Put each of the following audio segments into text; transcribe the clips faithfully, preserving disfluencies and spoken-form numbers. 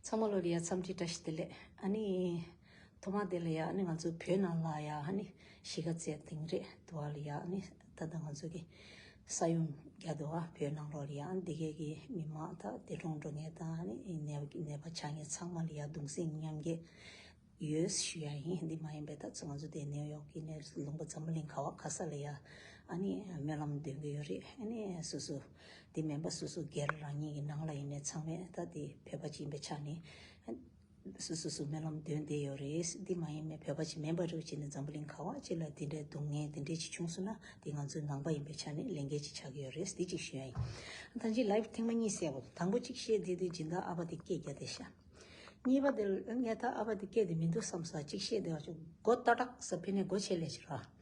ཚང་མ་ལོ་ལ་ཡ་འཚམས་འདྲི་བཀྲ་ཤིས་བདེ་ལེགས། ཨ་ནི་ཐོག་མ་དེ་ལ་ཡ་ཨ་ནི་ང་ཚོ་བོད་ནང་ལ་ཡ་ཨ་ནི་གཞིས་ཀ་རྩེ་དེང་རེད་དུ་བ་ལ་ཡ་ཨ་ནི་ད་ལྟ་ང་ཚོ་གི་ས་ཡོམ་རྒྱག་དུ་བ་བོད་ནང་ལོགས་ལ་ཡ་ཨ་ནི་དེ་གའི་གི་མི་མང་ད་དེ་གྲོངས་འགྲོ་མཁན་དང་ཨ་ནི་ནད་ནད་པ་ཆགས་མཁན་ཚང་མ་ལ་ཡ་གདུང་སེམས་མཉམ་སྐྱེད་ཡོད་ཞུ་ཡ་ཡིན། འདི་མ་ཡིན་པའི་ད་ཚོ་ང་ཚོ་དེ་ནེའུ་ཡོག་གི་ནས་ལུང་པ་འཛམ་བུ་གླིང་ག་བ་ག་ས་ལ་ཡ་ཨ་ནི་སྨོན་ལམ་འདོན་གི་ཡོད་རེད། ཨ་ནི་སོ་སོ་དེ་མིན་པ་སོ་སོ་སྒེར་རང་ཉིད་ཀྱི་ནང་ལ་ཡིན་ནའི་ཚང་མས་ད་དེ་བོད་པ་ཅིག་ཡིན་པའི་ཆ་ནས་སོ་སོ་སོ་སྨོན་ལམ་འདོན་བསྡད་ཡོད་རེད། འདི་མ་ཡིན་པའི་བོད་པ་ཅིག་མིན་པ་རེད་ཅེས་ནས་འཛམ་བུ་གླིང་ག་བ་ཅིག་ལ་དེ་འདྲའི་སྡུག་བསྔལ་དེ་འདྲའི་ཅིག་བྱུང་སོང་ན་དེ་ང་ཚོའི་ནང་པ་ཡིན་པའི་ཆ་ནས་ལས་འགན་ཅིག་ཆགས་ཀྱི་ཡོད་རེད། འདི་ཅིག་ཞུ་ཡ་ཡིན། ད་ཅི་ལའིབ་ཐེངས་མ་གཉིས་གསལ་པོ་དང་པོ་ཅིག་བཤད་དེ་དུས་སྦྱིན་བདག་ཨ་ཕ་དེ་སྐད་རྒྱག་བསྡད་ཤག་གཉིས་པ་དེ་ལ་ངས་ད་ཨ་ཕ་དེ་སྐད་དེ་མི་འདུག་བསམ་ས་ཅིག་བཤད་བསྡད་པ་ཅིག་མགོ་ཏག་ཏག་ས་ཕི་ནས་སྒོ་ཕྱེ་ལས་ཤིག་ར།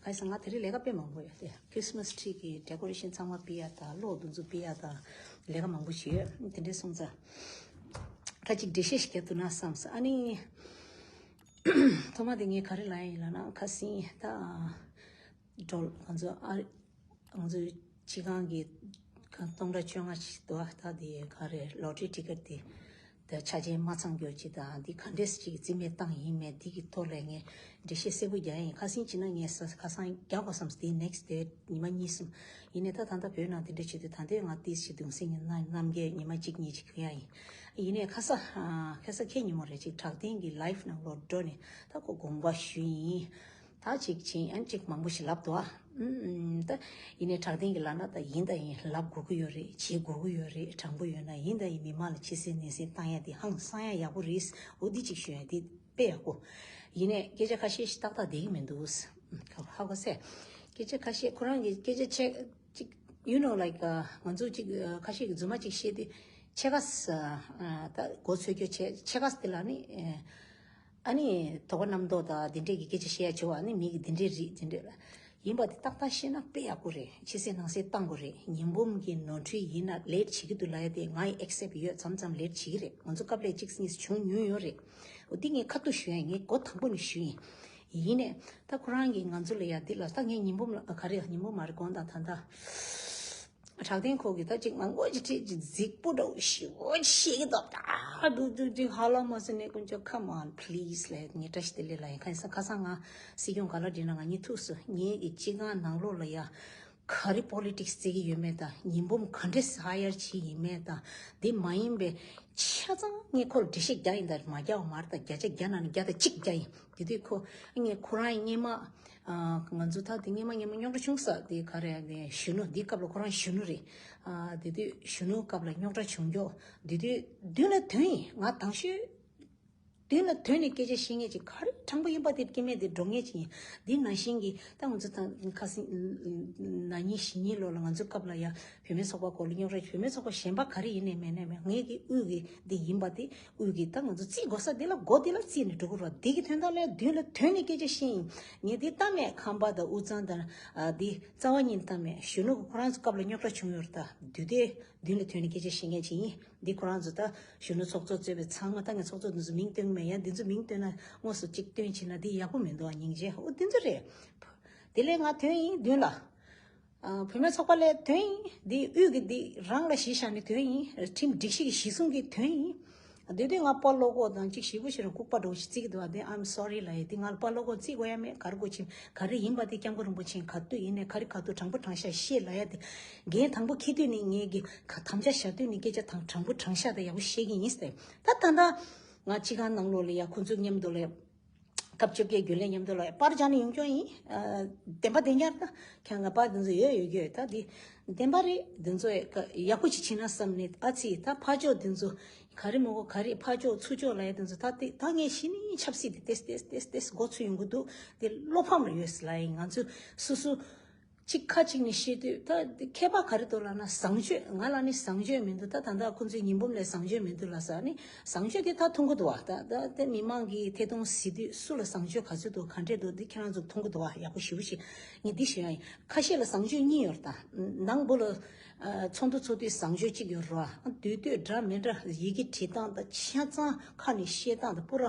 ག་ས་ང་དེ་རིང་ལས་ཀ་དཔེ་མང་པོ་ཡོད་དེ། ཁྲིས་མས་ཊི་རི་གི་ཌེ་ཀོ་རེ་ཤན་ཚང་མ་ཕུད་ཡ་དང་གློག་དེ་ཚོ་ཕུད་ཡ་དང་ལས་ཀ་མང་པོ་ཞིག་ཡོད། དེ་འདྲའི་སོང་ཙང་ད་ཅིག་འགྲེལ་བཤད་ཞིག་རྒྱག་ཐུབ་ན་བསམ་ས། ཨ་ནི་ཐོག་མ་དེ་ངས་ག་རེ་ལབ་ཡ་ཡིན་ལབ་ན་ཁ་སང་ད་ཌོ་ང་ཚོ་ཨ་ང་ཚོའི་སྤྱི་ཁང་གི་སྟོང་ཕྲག་བཅོ་ལྔ་ཞིག་འདུག་ད་དེ་ག་རེ་ལོ་ཊ་རི་ཊི་ཀེ་ཊི་དེ་དེ་ཆ་རྐྱེན་མ་ཚང་རྒྱུ་ཅིག་དང་འདི་ག་འདྲས་ཅིག་རྩིས་མེད་བཏང་ཡིན་མེད་འདི་གི་ཐོག་ལ་ངས་འགྲེལ་བཤད་གསལ་པོ་རྒྱག་ཡིན། ཁ་སང་ཕྱིན་ན་ངས་ས་ཁ་སང་རྒྱག་དགོས་བསམ་སྟེ་ནེག་སི་ཊི་ཌེ་ཉི་མ་གཉིས་གསུམ་ཡིན་ནས་ད་ད་ལྟ་བོད་ནང་དེ་འདྲས་བྱེད་དུས་ད་ལྟའི་ང་ཏིས་ཞིག་གདུང་སེམས་ཀྱི་རྣམ་རྒྱལ་ཉི་མ་གཅིག་གཉིས་ཅིག་གུ་ཡ་ཡིན། ཡིན་ནས་ཁ་ས་ཁ་ས་ཁེ་ཉིན་མོ་རེ་ཅིག་དྲག་ལྡན་གྱི་ལའིབ་ནང་ལོགས་འགྲོ་ནས་ད་ཁོ་དགོངས་པ་ཞུ་ཡིན། ད་ཅིག་ཕྱིན་ཨན་ཅིག་མང་པོ་ཞིག་ལབ་འདུག་ཨ། ཨུམ་ཨུམ། ད་ཡིན་ནའི་དྲག་ལྡན་གྱི་ལབ་ན་ད་ཡིན་ད་ཡིན་ལབ་དགོས་ཀྱི་ཡོད་རེད། བྱེད་དགོས་ཀྱི་ཡོད་རེད། དྲང་པོ་ཡོད་ན་ཡིན་ད་ཡིན་མི་མང་ལ་ཕྱི་གསལ་ནང་གསལ་བཏང་ཡ་དེ་ཧང་སང་ཡ་ཡག་པོ་རེད། འོ་འདི་ཅིག་ཞུ་ཡ་དེ་དཔེ་ཡག་པོ། ཡིན་ནའི་སྐད་ཆ་ཁ་ཤས་ཤིག་ཏག་ཏག་བསྡད་ཀྱི་མི་འདུག་ཧ་གོ་སོང་། སྐད་ཆ་ཁ་ཤས་ཁོ་རང་གི་སྐད་ཆ་ཆེ་ཅིག you know like ང་ཚོ་ཅིག་ཁ་ཤས་ཀྱི་རྫུན་མ་ཅིག་བཤད་དུས་ཕྱེད་ཀ་ས་ད་མགོ་ཚོས་རྒྱུ་བྱས་ཕྱེད་ཀ་ས་དེ་ལ་ནི། ཨ་ནི་དོ་ག་རྣམ་རྟོག་དང་དེ་འདྲས་ཀྱི་སྐད་ཆ་བཤད་ཡ་བྱེད་བ་ནི་མི་གི་དེ་འདྲས་རེད་དེ་འདྲས་ལ། ཡིན་པ་དེ་ཏག་ཏག་བཤད་ན་དཔེ་ཡག་པོ་རེད། ཕྱི་གསལ་ནང་གསལ་བཏང་དགོས་རེད། ཉི་འབུམ་གྱི་ནོར་འཁྲུལ་ཡིན་ན་ལེཊ་བྱེད་ཀྱི་འདུག་ལབ་ཡ་དེ་ང་ཡི་ཨེག་སེབ་ཡོད། མཚམས་མཚམས་ལེཊ་བྱེད་ཀྱི་རེད། ང་ཚོ་སྐབས་ལ་གཅིག་གཉིས་བྱུང་མྱོང་ཡོད་རེད། འོ་དེ་ངས་ཁ་ཐུག་ཞུ་ཡ་ཡིན། ངས་མགོ་དང་པོ་ནས་ཞུ་ཡིན། ཡིན་ནས་ད་ཁོ་རང་གིས་ང་ཚོ་ལ་ཡ་འདི་ལ་ད་ངས་ཉི་འབུམ་ལ་ག་རེ་ཉི་འབུམ་མ་རེད་དགོངས་དག་ད་ད། དྲག་ལྡན་ཁོ་གིས་ད་ཅིག་ང་མགོ་ཅིག་ཁྲིད་ཅིག་རྫིག་པོ་འདྲ་བོ་ཞེ་པོ་ཅིག་བཤད་ཀྱི་འདུག་ད་འདུག་འདུག་འདུག་ཧ་ལམ་མ་ཟེར་ནས་དཀོན་མཆོག come on please ལབ་ངས་བཀྲ་ཤིས་བདེ་ལེགས་ལབ་ཡིན། ཁ་སང་ཁ་སང་ང་སྲིད་སྐྱོང་ག་ལ་འདྲི་ན་ང་གཉིས་ཐུག་སོང་། ངའི་གི་སྤྱི་ཁང་ནང་ལོགས་ལ་ཡ་ག་རེ་པོ་ལི་ཊིག་སི་རྩེ་གི་ཡོད་མེད་དང་ཉི་འབུམ་ག་འདྲས་ཧ་ཡར་བྱེད་ཡིན་མེད་དང་འདི་མ་ཡིན་པའི་ཆ་ཚང་ངས་ཁོ་ལ་འགྲེལ་བཤད་རྒྱག་ཡིན། ད་མ་རྒྱག་པ་མ་རེད། ད་བརྒྱ་ཆ་བརྒྱ་ནང་ནས་བརྒྱ་དང་གཅིག་རྒྱག་ཡིན། དེ་དུས་ཁོ་ངས་ཁོ་རང་སྔས་མ་ང་ཚོ་ད་དེ་སྔས་མ་སྔས་མ་རྙོག་དྲ་བྱུང་ས་དེ་ག་རེ་ནས་གཞོན་ནུ་འདི་སྐབས་ལ་ཁོ་རང་གཞོན་ནུ་རེད། དེ་དུས་གཞོན་ནུ་སྐབས་ལ་རྙོག་དྲ་བྱུང་ཀྱོག་དེ་དུས་མདུན་ལ་ཐོན་ཡིན། ང་དང་ཤོས་མདུན་ལ་ཐོན་ནས་སྐད་ཆ་བཤད་མཁན་ཅིག་ག་རེ་དྲང་པོ་ཡིན་པ་དེ་སྐྱེ་དམན་དེ་འགྲོ་མཁན་ཅིག་ཡིན། འདི་ནང་བཞིན་གྱི་ད་ང་ཚོ་ད་ཁ་སང་ན་ནིང་གཞེས་ནིང་ལོ་ལ་ང་ཚོ་སྐབས་ལ་ཡ་བུད་མེད་ཚོགས་པ་སྐོར་ལ་རྙོག་དྲ་བུད་མེད་ཚོགས་པ་གཞན་པ་ག་རེ་ཡིན་ནའི་མེད་ནའི་མེད་ངེད་ཀྱི་དབུས་ཀྱི་འདི་ཡིན་པ་དེ་དབུས་ཀྱི་ད་ང་ཚོ་རྩིས་དགོས་ས་འདི་ལ་སྒོ་འདི་ལ་རྩིས་ནས་འགྲོ་གི་རེད་བ། འདི་གི་དོན་དག་ལ་མདུན་ལ་ཐོན་ནས་སྐད་ཆ་བཤད་ཡིན། ངས་འདི་ལྟ་མེད་ཁམས་པ་དང་དབུས་གཙང་དང་འདི་རྩ་བ་ཉིད་ལྟ་མེད་གཞོན་ནུ་གི་ཁོ་རང་ཚོ་སྐབས་ལ་རྙོག་དྲ་བྱུང་ཡོད་རེད། ད་དུས་དེ་མདུན་ལ་ཐོན་ནས་སྐད་ཆ་བཤད་མཁན་ཅིག་ཡིན། འདི་ཁོ་རང་ཚོ་ད་གཞོན་ནུ་ཚོགས་གཙོ་གཙོས་པའི་ཚང་མ་ད་ངས་ཚོགས་གཙོ་འདི་ཚོ་མིང་བཏོན་གི་མེད། ཡང་འདི་ཚོ་མིང་བཏོན་ན་དངོས་སུ་གཅིག་བཏོན་ཕྱིན་ན་འདི་ཡག་པོ་མི་འདུག་ཨ། སྙིང་རྗེ། འོ་འདི་ཚོ་རེད། དེ་ལས་ང་ཐོན་ཡིན་མདུན་ལ། ཨ་བུད་མེད་ཚོགས་པ་ལས་ཐོན་ཡིན། འདི་དབུས་ཀྱི་འདི་རང་ལ་གཞི་བཞག་ནས་ཐོན་ཡིན། ཁྲིམས་སྒྲིག་གཞི་གི་གཞི་བཟུང་གིས་ཐོན་ཡིན། དེ་དུས་ང་པ་ལོ་གོ་དང་གཅིག་ཞེ་པོ་ཞིག་རང་ལྐུགས་པ་འདྲ་བོ་ཞིག་བརྩི་གི་འདུག་ཨ། དེ་I'm sorry ལབ་ཡིན། འདི་ང་ལ་པ་ལོ་གོ་བརྩི་དགོས་ཡ་མེད། ག་རེ་དགོས་ཕྱིན་ག་རེ་ཡིན་པ་དེ་སྐྱབས་མགོན་རིན་པོ་ཆེ་ག་དུས་ཡིན་ནའི་ག་རེ་ག་དུས་དྲང་པོ་དྲང་བཞག་བཤད་ལབ་ཡ་དེ་འགན་དང་པོ་འཁྱེར་དུས་ནས་ངས་ཀྱི་ག་དམ་བཅའ་བཞག་དུས་ནས་སྐད་ཆ་དང་དྲང་པོ་དྲང་བཞག་དང་ཡག་པོ་བཤད་ཀྱི་ཡིན་ཟེར། ད་ད་ལྟ་ང་སྤྱི་ཁང་ནང་ལོགས་ལ་ཡ་ཁོང་ཚོའི་མཉམ་དུ་ལ་ཡ། སྐབས་བཅོ་བརྒྱད་རྒྱུན་ལས་མཉམ་དུ་ལ་པར་རྒྱག་ནས་ཡོང་སྐྱོང་ཡིན། ཨ་བདེན་པ་བདེན་རྐྱང་ད་ཁྱེད་ང་པར་འདི་ཚོ་ཡོད་ཡོད་ཀྱི་ཡོད། ད་འདི་བདེན་པ་རེད། འདི་ཚོ་ཡག་པོ་ཅིག་བྱེད་ན་བསམ་ནས། ཨ་ཙི་ད་ཕར་ཕྱོགས་འདི་ཚོ་ག་རེ་མོ་གོ་ག་རེ་ཕར་ཕྱོགས་ཚུར་ཕྱོགས་ལ་ཡ་འདི་ཚོ་ད་དེ་ད་ངས་གཞི་ནས་ཆབ་སྲིད་དེ་ཏེས་ཏེས་ཏེས་ཏེས་མགོ་ཚོས་ཡོང་གི་འདུག་དེ་བློ་ཕམ་རེ་ཡོད་ལ་ཡིན། ང་ཚོ་སོ་སོ། གཅིག་ཁ་གཅིག་ནས་བཤད་དུས་ད་ཁྱད་པར་ག་རེ་འདུག་ལབ་ན་བཟང་སྤྱོད། ང་ལ་ནི་བཟང་སྤྱོད་མི་འདུག་ད་ད་ལྟ་ཁོང་ཚོའི་ཉི་འབུམ་ལས་བཟང་སྤྱོད་མི་འདུག་ལབ་ས་ནི་བཟང་སྤྱོད་དེ་ད་མཐོང་གི་འདུག་བ། ད་ད་དེ་མི་མང་གིས་ཐད་གཏོང་ཟེར་དུས་སུ་ལ་བཟང་སྤྱོད་ག་ཚོད་འདུག་ག་འདྲས་འདུག་འདི་ཁྱེད་རང་ཚོ་མཐོང་གི་འདུག་བ། ཡག་པོ་ཞེ་པོ་ཞིག་ངས་འདི་ཞུ་ཡ་ཡིན། ཁ་ཤས་ལ་བཟང་སྤྱོད་གཉིས་ཡོད་རེད། ད་ནང་པོ་ལ་ཚོགས་འདུ་ཚོགས་དུས་བཟང་སྤྱོད་གཅིག་ཡོད་རེད་བ། དུས་དུས་འདྲ་མི་འདྲ་ཡི་གེ་བྲིས་སྟངས་དང་ཆ་ཚང་ཁ་ནས་བཤད་སྟངས་དང་པུ་ར་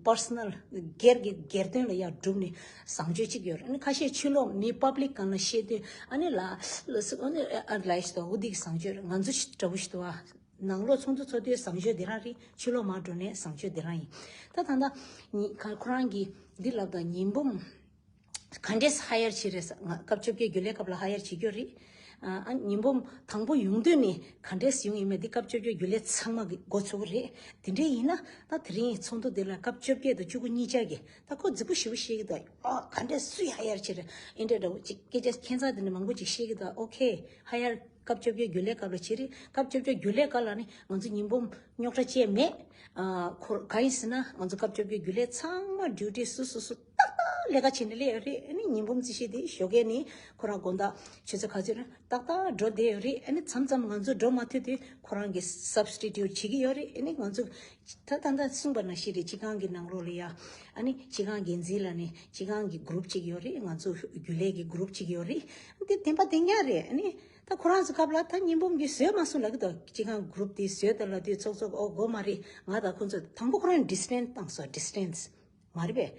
པར་སོ་ནལ་སྒེར་གྱི་སྒེར་དོན་ལ་ཡར་བསྒྲུབས་ནས་བཟང་སྤྱོད་གཅིག་ཡོད་རེད། ཨ་ནི་ཁ་ཤས་ཕྱི་ལོགས་མི་པབ་ལིག་སྒང་ལ་བཤད་དུས་ཨ་ནི་ལ་ལ་སི་ཨ་ནི་ཨ་ལ་ཡི་ཤི་ཏོ་འུ་དིག་བཟང་སྤྱོད་རེད། ང་ཚོ་ཞིག་འདྲ་བོ་ཞིག་ཏུ་བ། ནང་ལོགས་ཚོགས་འདུ་ཚོགས་དུས་བཟང་སྤྱོད་དེ་རང་རེད། ཕྱི་ལོགས་མར་འགྲོ་ནས་བཟང་སྤྱོད་དེ་རང་ཡིན། ད་ད་ལྟ་ཉི་ཁ་ཁོ་རང་གིས་འདི་ལབ་དང་ཉི་འབུམ་ག་འདྲས་ཧ་ཡར་བྱེད་རེད་ས། ང་སྐབས་བཅོ་བརྒྱད་རྒྱུན་ལས་སྐབས་ལ་ཧ་ཡར་བྱེད་རྒྱུ་རེད། ཨ་ཨ་ཉི་འབུམ་དང་པོ་ཡོང་དུས་ནས་ག་འདྲས་ཡོང་ཡིན་མེད་འདི་སྐབས་བཅོ་བརྒྱད་རྒྱུན་ལས་ཚང་མ་གི་འགོ་ཚུགས་རེད། དེ་འདྲས་ཡིན་ན་ད་དེ་རིང་ཚོགས་འདུ་འདི་ལ་སྐབས་བཅོ་བརྒྱད་དང་བཅུ་དགུ་གཉིས་ཆ་གི་ད་ཁོ་རྫིག་པོ་ཞེ་པོ་བཤད་ཀྱི་འདུག་ཨ་ག་འདྲས་སུས་ཧ་ཡར་བྱེད་རེད། ཨིན་འདྲས་འདྲ་བོ་ཅིག་སྐད་ཆ་ཁྱད་མཚར་དེ་འདྲ་མང་པོ་ཅིག་བཤད་ཀྱི་འདུག་ཨོ་ཁེ། ཧ་ཡར་སྐབས་བཅོ་བརྒྱད་རྒྱུན་ལས་སྐབས་ལ་བྱེད་རེད། སྐབས་བཅོ་བརྒྱད་རྒྱུན་ལས་སྐབས་ལ་ནི་ང་ཚོ་ཉི་འབུམ་རྙོག་དྲ་བཅས་མེད། ཨ་ཁོ་གང་ཡིན་ཟེར་ན་ང་ཚོ་སྐབས་བཅོ་བརྒྱད་རྒྱུན་ལས་ཚང་མ་ཌིའུ་ཊི་སུ་སུ་སུ་ཏག་ཏག་ལས་ཀ་བྱེད་ནས་སླེབས་ཡོད་རེད། ཨ་ནི་ཉི་འབུམ་རྩིས་བཤེར་དེ་ཞོགས་ཀས་ནི་ཁོ་རང་དགོང་དག་ཆུ་ཚོད་ག་ཚོད་རེད་ཏག་ཏག་འགྲོ་བསྡད་ཡོད་རེད། ཨ་ནི་མཚམས་མཚམས་ང་ཚོ་འགྲོ་མ་ཐུབ་དུས་ཁོ་རང་གིས་སབ་སི་ཊི་ཊུཊ་བྱེད་ཀྱི་ཡོད་རེད། ཨ་ནི་ང་ཚོ་ད་ད་ལྟ་གསུངས་པ་ནང་བཞིན་རེད། སྤྱི་ཁང་གི་ནང་ལོགས་ལ་ཡ་ཨ་ནི་སྤྱི་ཁང་འགན་འཛིན་ལ་ནི་སྤྱི་ཁང་གི་གུ་རུབ་ཅིག་ཡོད་རེད། ང་ཚོ་རྒྱུན་ལས་ཀྱི་གུ་རུབ་ཅིག་ཡོད་རེད། འདི་བདེན་པ་བདེན་ཡག་རེད། ཨ་ནི་ད་ཁོ་རང་ཚོ་སྐབས་ལ་ད་ཉི་འབུམ་གྱིས་བཟོས་མ་སོང་ལབ་ཀྱི་འདུག་སྤྱི་ཁང་གུ་རུབ་དེ་བཟོས་ད་ལབ་དུས་ཚོགས་གཙོ་ཨོ་དགོས་མ་རེད། ང་དང་ཁོ་ཚོ་དང་པོ་ཁོ་རང་ཌི་སི་ཊེན་སི་བཏང་སོང་། ཌི་སི་ཊེན་སི་མ་རེད་པས།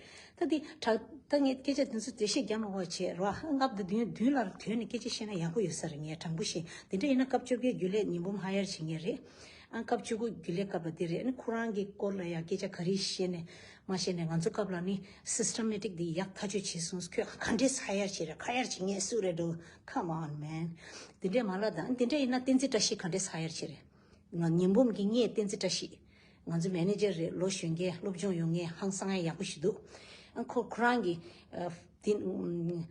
ད་འདི་དྲ་ད་ངས་སྐད་ཆ་དེ་ཚོ་འགྲེལ་བཤད་རྒྱག་མ་དགོས་བྱས་རོ། ཨ་སྔ་བར་དུ་བདུན་བདུན་ལ་དོན་ནས་སྐད་ཆ་བཤད་ན་ཡག་པོ་ཡོད་ས་རེད། ངས་དྲང་པོ་བཤད། དེ་འདྲ་ཡིན་ན་སྐབས་བཅོ་བརྒྱད་རྒྱུན་ལས་ཉི་འབུམ་ཧ་ཡར་བྱེད་མཁན་རེད། ཨ་སྐབས་བཅུ་དགུ་རྒྱུན་ལས་སྐབས་ལ་དེ་རེད། ཨ་ནི་ཁོ་རང་གི་སྐོར་ལ་ཡང་སྐད་ཆ་ག་རེ་བཤད་ནས་མ་བཤད་ནས་ང་ཚོ་སྐབས་ལ་ནི་སིས་ཊེ་མེ་ཊིག་འདི་ཡག་ཐག་ཆོད་བྱས་སོང་། ཁོས་ག་འདྲས་ཧ་ཡར་བྱེད་རེད། ཧ་ཡར་བྱེད་མཁན་སུ་རེད་འགྲོ། Come on man། དེ་འདྲས་མ་ལབ་དང་། དེ་འདྲས་ཡིན་ན་བསྟན་འཛིན་བཀྲ་ཤིས་ག་འདྲས་ཧ་ཡར་བྱེད་རེད། ང་ཉི་འབུམ་གྱི་ངས་བསྟན་འཛིན་བཀྲ་ཤིས། ང་ཚོ་མེ་ནེ་ཇར་རེད། ལོ་གཞོན་མཁན་སློབ་སྦྱོང་ཡོད་མཁན་ཧང་སང་ཡག་ཡག་པོ་ཞིག་འདུག་ཨ་ཁོ་ཁོ་རང་གི་ཨ་དེ་ཨུམ་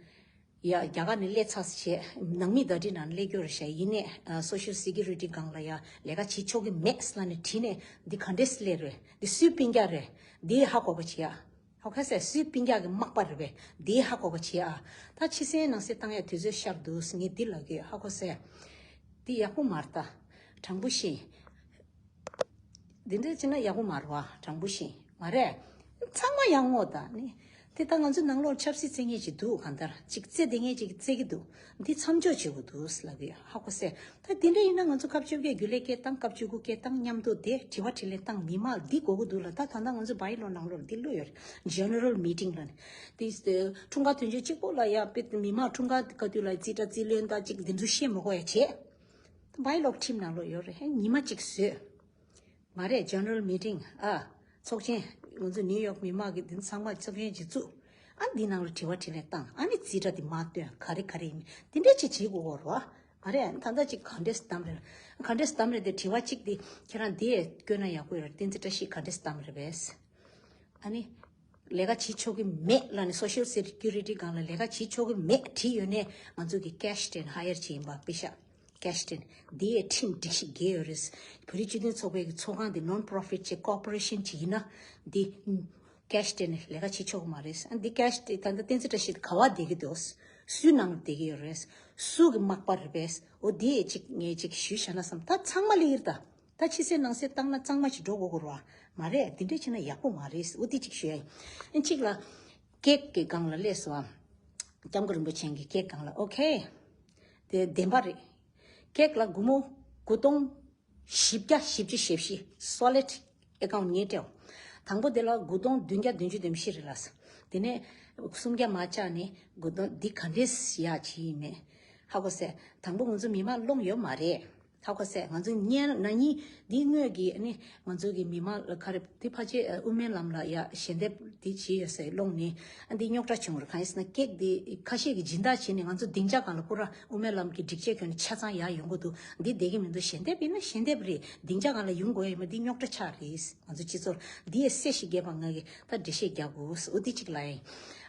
ཡ་རྒྱ་གར་ནས་སླེབས་ཚར་བྱས་ནང་མི་བརྡ་འཕྲིན་ནང་སླེབས་རྒྱུ་རེད་ཤག་ཡིན་ནས་ཨ་སོ་ཤལ་སེ་ཀུ་རི་ཊི་སྒང་ལ་ཡ་ལས་ཀ་བྱེད་ཆོག་གི་མེད་ཟེར་ནས་བྲིས་ནས་འདི་ག་འདྲས་སླེབས་རེད། འདི་སུའི་སྤུན་ཀྱག་རེད། འདི་ཧ་གོ་བ་བྱེད་ཡ། ཧ་གོ་སོང་། སུའི་སྤུན་ཀྱག་གི་མག་པ་རེད་པས། འདི་ཧ་གོ་བ་བྱེད་ཡ། ད་ཕྱི་གསལ་ནང་གསལ་བཏང་ཡ་དུས་ཚོད་ཤར་འདུག་ངས་འདི་ལབ་གི་ཡོད། ཧ་གོ་སོང་། འདི་ཡག་པོ་མ་རེད། ད་དྲང་པོ་བཤད། འདི་འདྲ་བྱས་ན་ཡག་པོ་མ་རེད་བ། དྲང་པོ་བཤད། མ་རེད། ཚང་མ་ཡག་ངོ་ད་ནི། དེ་ད་ང་ཚོའི་ནང་ལོགས་ཆབ་སྲིད་རྩེད་མཁན་ཅིག་འདུག་གང་ལྟར་ཅིག་རྩེ་བསྡད་མཁན་ཅིག་རྩེ་གི་འདུག་འདི་མཚམས་འཇོག་བྱེད་དགོས་འདུག་ལབ་གི་ཡོད། ཧ་གོ་སོང་། ད་འདི་འདྲ་ཡིན་ན་ང་ཚོ་སྐབས་བཅོ་བརྒྱད་རྒྱུན་ལས་སྐད་བཏང་། སྐབས་བཅུ་དགུ་སྐད་བཏང་། མཉམ་དུ་དེ་དྲི་བ་དྲིས་ལན་བཏང་། མི་མང་འདི་དགོས་ཀྱི་འདུག་ལ། ད་ད་ལྟ་ང་ཚོ་བྷའི་ལོ་ནང་ལོགས་འདི་བླུགས་ཡོད་རེད། ཇེ་ནེ་རལ་མི་ཊིང་ལ་ནི། དེ་འཁྲུངས་སྐར་དུས་ཆེན་གཅིག་པོ་ལ་ཡ་དཔེ་མི་མང་འཁྲུངས་སྐར་ག་དུས་ལ་རྩིས་ཁྲ་རྩིས་ལེན་ད་ཅིག་འདི་ཚོ་བཤད་མི་དགོས་ཡ་བྱས། བྷའི་ལོ་ཁྲིམས་ནང་ལོགས་ཡོད་རེད། ཧེ་ཉི་མ་གཅིག་བཟོས། མ་རེད། ཇེ་ནེ་རལ་མི་ཊིང་ཨ་ཚོགས་ཆེན་ང་ཚོ་ནིའུ་ཡོག་མི་མང་གི་འདི་ཚང་མ་ཚོགས་ཆེན་ཅིག་བཙུགས། ཨ་འདི་ནང་ལ་དྲི་བ་དྲིས་ལན་བཏང་། ཨ་ནི་རྩིས་ཁྲ་འདི་མར་སྟོན། ག་རེ་ག་རེ་ཡིན་འདི་འདྲས་ཅིག་བྱེད་དགོས་རེད་བ། མ་རེད། ཨ་ནི་ད་ལྟ་ཅིག་ག་འདྲས་གཏམ་རེད། ག་འདྲས་གཏམ་རེད་དེ་དྲི་བ་གཅིག་འདི་ཁྱེད་རང་འདི་བཀོད་ན་ཡག་པོ་ཡོད་རེད། བསྟན་འཛིན་བཀྲ་ཤིས་ག་འདྲས་གཏམ་རེད་པས། ཨ་ནི་ལས་ཀ་བྱེད་ཆོག་གི་མེད་ལབ་ནས་སོ་ཤལ་སེ་ཀུ་རི་ཊི་སྒང་ལ་ལས་ཀ་བྱེད་ཆོག་གི་མེད་བྲིས་ཡོད་ནས་ང་ཚོ་གི་ཀེ་ཤི་ཊེན་ཧ་ཡར་བྱས་ཡིན་པ་དཔེ་ཤག་ཀེ་ཤི་ཊེན་འདི་ཡའི་ཁྲིམས་སྒྲིག་གཞི་འགལ་ཡོད་རེད། བོད་རིགས་སྤྱི་མཐུན་ཚོགས་པའི་གི་ཚོགས་ཁང་འདི་ནོན་པོ་རོ་ཕི་ཊི་ཅིག་ཀོ་པོ་རེ་ཤན་ཅིག་ཡིན་ན་འདི་ཀེ་ཤི་ཊེན་ལས་ཀ་བྱེད་ཆོག་གི་མ་རེད། ཨ་འདི་ཀེ་ཤི་ཊེན་ད་ལྟ་བསྟན་འཛིན་བཀྲ་ཤིས་ག་བ་བསྡད་ཀྱི་འདུག་སུའི་ནང་བསྡད་ཀྱི་ཡོད་རེད། སུ་གི་མག་པ་རེད་པས། འོ་འདི་ཡའི་ཅིག་ངས་ཅིག་ཞུས་བཞག་ན་བསམ། ད་ཚང་མ་སླེབས་ཀྱི་རེད་ད། ད་ཕྱི་གསལ་ནང་གསལ་བཏང་ན་གཙང་མ་ཞིག་འགྲོ་དགོས་ཀྱི་རེད་བ། མ་རེད། འདི་འདྲས་བྱས་ན་ཡག་པོ་མ་རེད། འོ་འདི་གཅིག་ཞུ་ཡ་ཡིན། གཅིག་ལ་ཀེག་གི་སྒང་ལ་སླེབས་སོང་ཨ། སྐྱབས་མགོན་རིན་པོ་ཆེ་གི་ཀེག་སྒང་ལ། ཨོ་ཁེ། དེ་བདེན་པ་རེད། ཀེག་ལ་སྒོར་མོ་དགུ་སྟོང་བཞི་བརྒྱ་བཞི་བཅུ་ཞེ་བཞི་སོ་ལིཌ་ཨེ་ཀའུནཊ་ངས་སྤྲད། དང་པོ་དེ་ལ་དགུ་སྟོང་བདུན་བརྒྱ་བདུན་ཅུ་དོན་བཞི་རེད་ལགས། དེ་ནས་སུམ་བརྒྱ་མ་བཅག་ནས་དགུ་སྟོང་འདི་ག་འདྲས་ཡ་བྱས་ཡིན་མེད་ཧ་གོ་སོང་། དང་པོ་ང་ཚོ་མི་མང་སློང་ཡོད་མ་རེད། ཧ་གོ་སོང་། ང་ཚོ་ཉན་ན་ནིང་འདི་སྔོན་གྱི་ཨ་ནི་ང་ཚོ་གི་མི་མང་ལ་ག་རེ་འདི་ཕལ་ཆེར་དབུ་མའི་ལམ་ལ་ཡ་ཞལ་འདེབས་འདི་བྱས་ཡོད་ས་སློང་ནས་ཨ་འདི་རྙོག་དྲ་བྱུང་རེད། གང་ཡིན་ཟེར་ན་ཀེག་འདི་ཁ་ཤས་ཀྱིས་སྦྱིན་བདག་བྱས་ནས་ང་ཚོ་སྡིངས་ཆ་སྒང་ལ་པུ་ར་དབུ་མའི་ལམ་གྱི་སྒྲིག་ཆས་གྱོན་ནས་ཆ་ཚང་ཡར་ཡོང་གི་འདུག་འདི་བསྡད་ཀྱི་མི་འདུག་ཞལ་འདེབས་ཡིན་ན་ཞལ་འདེབས་རེད། སྡིངས་ཆ་སྒང་ལ་ཡོང་དགོས་ཡ་མ་འདི་རྙོག་དྲ་ཆགས་རེད། ང་ཚོ་སྤྱི་ཚོགས་འདི་ཡ་སེ་ཞིག་རྒྱབ་པ་ང་གི་ད་འགྲེལ་བཤད་རྒྱག་དགོས། འོ་འདི་གཅིག་ལ་ཡིན།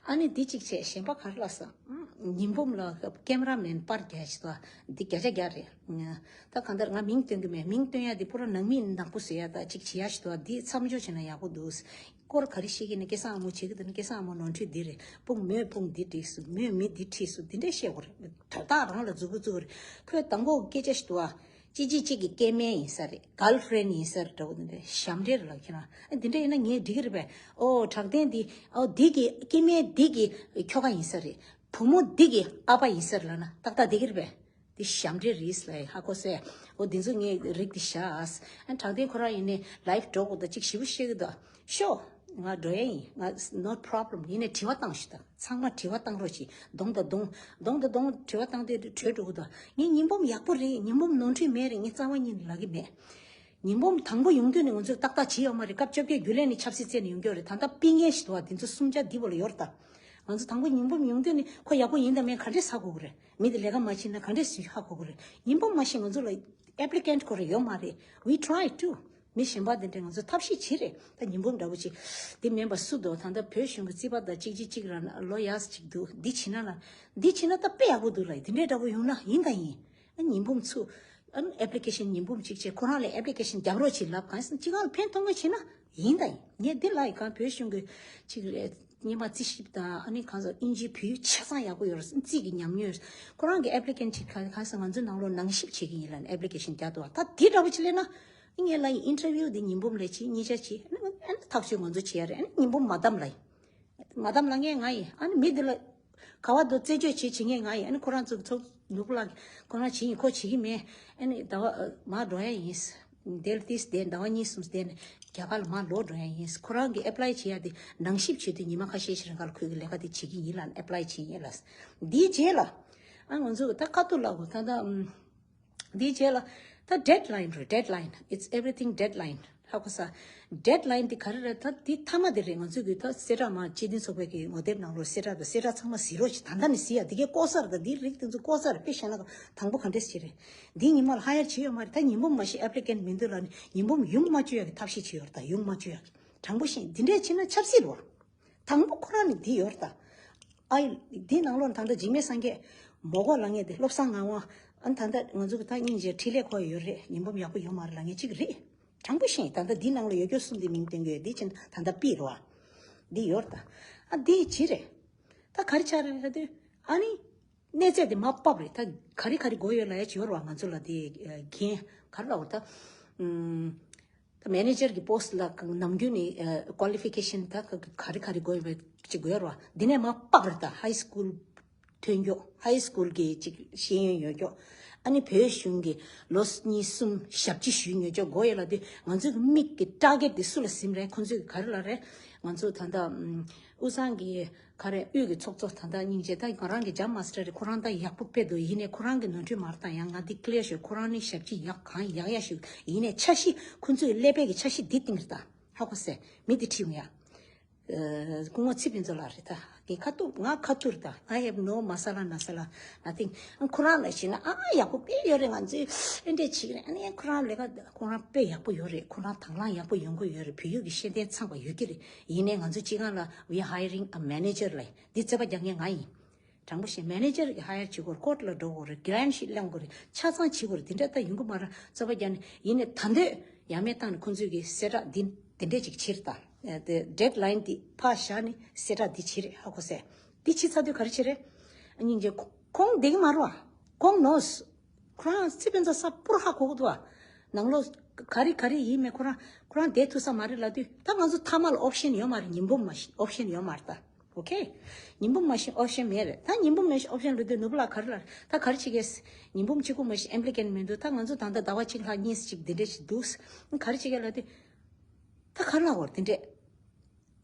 ཨ་ནི་འདི་གཅིག་བྱས་གཞན་པ་ག་རེ་ལབ་སོང་། ཉི་འབུམ་ལ་ཀེམ་ར་མེན་པར་རྒྱག་ཞིག་ཏུ་འདི་བརྒྱ་ཆ་བརྒྱ་རེད། ད་གང་ལྟར་ང་མིང་སྟོན་གི་མེད། མིང་སྟོན་ཡ་འདི་པུ་ར་ནང་མི་ནག་པོ་བཟོ་ཡ་ད་གཅིག་བྱེད་ཡ་ཞིག་ཏུ་འདི་མཚམས་འཇོག་བྱས་ན་ཡག་པོ་འདུག་སྐོར་ག་རེ་བཤད་ཀྱི་ནི་སྐལ་བཟང་ཨ་མོ་བྱེད་ཀྱི་འདུག་ནི་སྐལ་བཟང་ཨ་མོ་ནོར་འཁྲུལ་འདི་རེད། སྤུན་མོས་སྤུན་འདི་བྲིས་སོང་། མོས་མི་འདི་བྲིས་སོང་། འདི་འདྲས་བཤད་དགོས་རེད། དོན་དག་རང་ལ་མཛུབ་གུ་བཙུགས་རེད། ཁོས་དང་པོ་སྐད་ཆ་ཞིག་འདུག་ཨ། གཅིག་གཅིག་གཅིག་གི་སྐྱེ་དམན་ཡིན་ས་རེད། གརལ་ཧྥི་རེན་ཡིན་ས་རེད་འདྲ་བོ་འདི་འདྲས་ཞབས་འདྲེན་རེད་ལབ་ཁྱེད་རང་། ཨ་འདི་འདྲས་ཡིན་ན་ངས་འགྲིག་གི་རེད་པས། ཨོ་དྲག་ལྡན་འདི་ཨོ་འདི་གི་སྐྱེ་དམན་འདི་གི་ཁྱོ་ག་ཡིན་ས་རེད། བུ་མོ་འདི་གི་ཨ་ཕ་ཡིན་ས་རེད་ལབ་ན་ཏག་ཏག་འགྲིག་གི་རེད་པས། འདི་ཞབས་འདྲེན་རེད་ལབ་ཧ་གོ་སོང་། ཨོ་འདི་ཚོ་ངས་རིག་འདི་བཞག་ཨ་དྲག་ལྡན་ཁོ་རང་ཡིན་ནས་ལའིབ་འགྲོ་དགོས་ད་གཅིག་ཞིབ་པོ་བཤད་གི་འདུག་ཤོ། ང་འགྲོ་ཡ་ཡིན། ང་no problem། ཡིན་ནས་དྲི་བ་བཏང་ཞུ་ད། ཚང་མ་དྲི་བ་བཏང་རོགས་གྱིས། གདོང་དང་གདོང་། གདོང་དང་གདོང་དྲི་བ་བཏང་སྟེ་བྲོས་འགྲོ་གི་འདུག་ངས་ཉི་འབུམ་ཡག་པོ་རེད། ཉི་འབུམ་ནོར་འཁྲུལ་མེད་རེད། ངས་རྩ་བ་ཉིད་ནས་ལབ་ཀྱི་མེད། ཉི་འབུམ་དང་པོ་ཡོང་དུས་ནས་ང་ཚོས་ཏག་ཏག་བྱས་ཡོད་མ་རེད། སྐབས་བཅོ་བརྒྱད་རྒྱུན་ལས་ནས་ཆབ་སྲིད་བཙལ་ནས་ཡོང་གི་ཡོད་རེད། ད་ལྟ་པི་ངན་ཞིག་འདུག་བ། དེ་ཚོ་གསུམ་ཆ་འདི་བོ་ལ་ཡོད་རེད་ད། ང་ཚོ་དང་པོ་ཉི་འབུམ་ཡོང་དུས་ནས་ཁོ་ཡག་པོ་ཡིན་དང་མིན་ག་འདྲས་ཧ་གོ་གི་རེད། མི་དེ་ལས་ཀ་མ་བྱེད་ན་ག་འདྲས་ཧ་གོ་གི་རེད། ཉི་འབུམ་མ་ཤེས་ང་ཚོ་ལ་applicant ཁོ་རེ་ཡོད་མ་རེད། We try to. མི་གཞན་པ་དེ་འདྲས་ང་ཚོ་ཐབས་ཤེས་བྱེད་རེད། ད་ཉི་འབུམ་འདྲ་བོ་ཅིག་དེ་མིན་པ་སུ་འདུག་ད་ལྟ་བོད་གཞུང་གི་རྩིས་པ་དང་གཅིག་གཅིག་གཅིག་རང་ལོ་ཡག་ཅིག་འདུག་འདི་བྱེད་ན་ལ་འདི་བྱེད་ན་ད་དཔེ་ཡག་པོ་འདུག་ལ། དེ་འདྲས་འདྲ་བོ་ཡོང་ན་ཡིན་ད་ཡིན། ཨ་ནི་ཉི་འབུམ་ཚུགས། ཨ་ནི་application ཉི་འབུམ་གཅིག་བྱས། ཁོ་རང་ལ་application རྒྱབ་རོགས་བྱེད་ལབ། གང་ཡིན་ཅི་གང་ལ་ཕན་ཐོགས་མཁན་བྱེད་ན་ཡིན་ད་ཡིན། ངས་འདི་ལ་ཡི་གང་བོད་གཞུང་གི་ཅིག་རེད། སྙན་པ་རྩིས་ཞིབ་དང་ཨ་ནི་གང་ཟེར་ཨིན་ཇི་བོད་ཡིག་ཆ་ཚང་ཡག་པོ་ཡོད་རེད། རྩིས་ཀྱི་ཉམས་མྱོང་ཡོད་རེད། ཁོ་རང་གི་applicant ཅིག་ག་གང་ཟེར་ང་ཚོའི་ནང་ལོགས་ནང་ཞིབ་བྱེད་ཀྱི་ཡིན་ལབ་ནས་application རྒྱག་འདུག་བ། ད་འདི་འདྲ་བོ་ཅིག་སླེབས་ན་ངས་ལ་ཡི་interview འདི་ཉི་འབུམ་ལ་བྱེད། གཉིས་ཆ་བྱེད། ཨ་ནི་ཨ་ནི་ཐག་གཅོད་ང་ཚོ་བྱེད་ཡ་རེད། ཨ་ནི་ཉི་འབུམ་མ་བདམས་ལ་ཡི། མ་བདམས་ལ་ངས་ང་ཡི། ཨ་ནི་མི་འདི་ལ་ག་བ་དུ་རྩད་གཅོད་བྱེད་བྱེད་ངས་ང་ཡི། ཨ་ནི་ཁོ་རང་ཚོ་ཚོ་ནུབ་ལ་ཁོ་རང་བྱེད་ཡིན། ཁོ་བྱེད་ཀྱི་མེད། ཨ་ནི་ཟླ་བ་མར་འགྲོ་ཡ་ཡིན། དེར་ཏིས་དེ་ཟླ་བ་གཉིས་གསུམ་དེ་ནས་རྒྱ་གར་ལ་མར་ལོག་འགྲོ་ཡ་ཡིན། ཁོ་རང་གི་apply བྱེད་ཡ་དེ་ནང་ཞིབ་བྱེད་དུས་ཉི་མ་ཁ་ཤས་ཤིག་རིང་ག་ལ་ཁོས་ཀྱི་ལས་ཀ་དེ་བྱེད་ཀྱི་ཡིན་ལབ་ནས་apply བྱེད་ཡིན་ལ། འདིའི་རྗེས་ལ་ཨ་ང་ཚོ་ད་ཁ་ཐུག་ལ་གོ་ད་ད་ཨམ། འདིའི་རྗེས་ལ་ད་deadline རེད། deadline, it's everything deadline. ཧ་གོ་ས། deadline འདི་ག་རེ་རེད། ད་འདི་མཐའ་མ་དེ་རེད། ང་ཚོས་གི་ད་གསལ་བསྒྲགས་མ་སྤྱི་མཐུན་ཚོགས་པའི་གི་ངོ་དེབ་ནང་ལོགས་གསལ་བསྒྲགས་དང་གསལ་བསྒྲགས་ཚང་མ་གཟིགས་རོགས་བྱེད། ད་ལྟ་ནས་གཟིགས་ཡ་འདི་གའི་ལྐོག་ཟ་རེད། ད་འདིའི་རིགས་དེ་ཚོ་ལྐོག་ཟ་རེད། དཔེ་བཤད་ན་དང་པོ་ག་འདྲས་བྱེད་རེད། འདི་ཉི་མ་ལ་hire བྱེད་ཡོད་མ་རེད། ད་ཉི་འབུམ་མ་ཤེས་applicant མི་འདུག་ལབ་ནས་ཉི་འབུམ་ཡོང་མ་བཅུག་ཡ་གི་ཐབས་ཤེས་བྱེད་ཡོད་རེད། ད་ཡོང་མ་བཅུག་ཡ་གི། དྲང་པོ་བཤད་འདི་འདྲས་བྱེད་ན་ཆབ་སྲིད་རེད་བ། དང་པོ་ཁོ་རང་ནི་འདི་ཡོད་རེད་ད། ཨའི་འདི་ནང་ལོགས་ད་ལྟ་འཇིགས་མེད་སངས་རྒྱས་མོ་གོ་ལ་ངས་དེ་བློ་བཟང་ངག་དབང་ཨ་ནི་ད་ལྟ་ང་ཚོ་གི་ད་སྙིང་རྗེ་འཕྲིན་ལས་ཁོ་ཡོད་རེད། ཉི་འབུམ་ཡག་པོ་ཡོད་མ་རེད་ལབ་མཁན་གཅིག་རེད། དྲང་པོ་བཤད་ད་ལྟ་འདི་ནང་ལ་ཡོད་རྒྱུ་གསུམ་འདི་མིང་བཏོན་གི་ཡོད། འདི་ཕྱིན་ད་ལྟ་པི་རེད་བ། འདི་ཡོད་རེད་ད། ཨ་འདི་ཅི་རེད། ད་ག་རེ་ཆགས་རེད་ལབ་དུས་ཨ་ནི། གནས་ཚད་དེ་མར་ཕབ་རེད། ད་ག་རེ་ག་རེ་དགོས་ཡོད་ལབ་ཡ་ཅིག་ཡོད་རེད་བ། ང་ཚོ་ལ་དེ་འགན་ག་རེ་ལབ་དགོས་རེད་ད། ཨུམ། ད་manager གི་post ལ་ནམ་རྒྱུན་ནས་ཨ་qualification ད་ག་ག་རེ་ག་རེ་དགོས་ཡོད་ཅིག་དགོས་ཡོད་རེད་བ། འདི་ནས་མར་ཕབ་རེད་ད། high school ཐོན་རྒྱུ། high school གི་ཅིག་ཤེས་ཡོན་ཡོད་རྒྱུ། ཨ་ནི་བོད་གཞུང་གི་ལོ་གཉིས་གསུམ་ཞབས་ཕྱི་ཞུས་ཡོད་རྒྱུ་དགོས་ཡོད་ལབ་དུས་ང་ཚོ་གི་དམིགས་ཀྱི་target དེ་སུ་ལ་ཟིན་རེད། ཁོང་ཚོས་ག་རེ་ལབ་རེད། ང་ཚོ་ད་ལྟ་ཨུམ་དབུས་གཙང་གི་ག་རེ་དབུས་ཀྱི་ཚོགས་གཙོ་ད་ལྟ་སྙིང་རྗེ་ད་ང་རང་གི་jump master རེད། ཁོ་རང་ད་ཡག་པོ་དཔེ་འདུག་ཡིན་ནའི་ཁོ་རང་གི་ནོར་འཁྲུལ་མ་རེད་ད། ཡང་ང་འདི་clear ཞུ། ཁོ་རང་ནི་ཞབས་ཕྱི་ཡག་གང་ཡག་ཡག་ཞུ། ཡིན་ནའི་འཆར་གཞི་ཁོ་ཚོས་ཀླད་པའི་གི་འཆར་གཞི་འདི་སྟེང་རེད་ད། ཧ་གོ་སོང་། མི་འདི་ཁྲིད་ཡོང་ཡ། ཨ་སྐུ་ངོ་ཚེ་ཕུན་ཚོགས་ལགས་རེད་ད། ངས་ཁ་ཐུག་ང་ཁ་ཐུག་རེད་ད། I have no masala nasala nothing. ཨ་ཁོ་རང་ལ་བྱས་ན་ཨ་ཡག་པོ་དཔེ་ཡོད་རེད། ང་ཚོས་ཨེ་འདྲས་བྱེད་ཀྱི་རེད། ཨ་ནི་ཁོ་རང་ལས་ཀ་ཁོ་རང་དཔེ་ཡག་པོ་ཡོད་རེད། ཁོ་རང་དང་བླངས་ཡག་པོ་ཡོང་གི་ཡོད་རེད། བོད་ཡིག་གི་ཤེས་ལྡན་ཚང་པ་ཡོད་ཀྱི་རེད། ཡིན་ནའི་ང་ཚོ་སྤྱི་ཁང་ལ་we hiring a manager ལབ་འདི་རྩོད་པ་རྒྱག་མཁན་ང་ཡིན། དྲང་པོ་བཤད་manager གི་hire བྱེད་དགོས་རེད། court ལ་འགྲོ་དགོས་རེད། grant ཞིག་བླང་དགོས་རེད། ཆ་ཚང་བྱེད་དགོས་རེད། དེ་འདྲ་ད་ཡོང་གི་མ་རེད། རྩོད་པ་རྒྱག་ནས་ཡིན་ནའི་ད་འདོད་ཡ་མེད་བཏང་ནས་ཁོང་ཚོས་གི་གསལ་བསྒྲགས་འདི་འདི་འདྲས་ཅིག་བྱེད་རེད་ད། དེ་deadline འདི་ཕར་བཞག་ནས་གསལ་བསྒྲགས་འདི་བྱེད་རེད། ཧ་གོ་སོང་། འདི་བྱེད་ཚར་དུས་ག་རེ་བྱེད་རེད། སྙིང་རྗེ་ཁོ་ཁོང་བསྡད་ཀྱི་མ་རེད་བ། ཁོང་knows ཁོ་རང་ཚེ་ཕུན་ཚོགས་ས་པུར་ཧ་གོ་གི་འདུག་བ། ནང་ལོགས་ག་རེ་ག་རེ་ཡིན་མེད་ཁོ་རང་ཁོ་རང་བསྡད་ཐུབ་ས་མ་རེད་ལབ་དུས་ད་ང་ཚོ་མཐའ་མ་ལ་option ཡོད་མ་རེད། ཉི་འབུམ་མ་ཤེས་option ཡོད་མ་རེད་ད། Okay. ཉི་འབུམ་མ་ཤེས་option མེད་རེད། ད་ཉི་འབུམ་མ་ཤེས་option ལབ་དུས་ནོར་བུ་ལགས་ག་རེ་ལབ་རེད། ད་ག་རེ་བྱེད་ཀྱི། ཉི་འབུམ་གཅིག་པུ་མ་ཤེས་applicant མི་འདུག་ད་ང་ཚོ་ད་ལྟ་ཟླ་བ་གཅིག་ལྷག་གཉིས་ཤིག་འདི་འདྲ་ཞིག་འདུག་ག་རེ་བྱེད་ཀྱི་ལབ་དུས། ད་ག་རེ་ལབ་དགོས་རེད་དེ་འདྲས།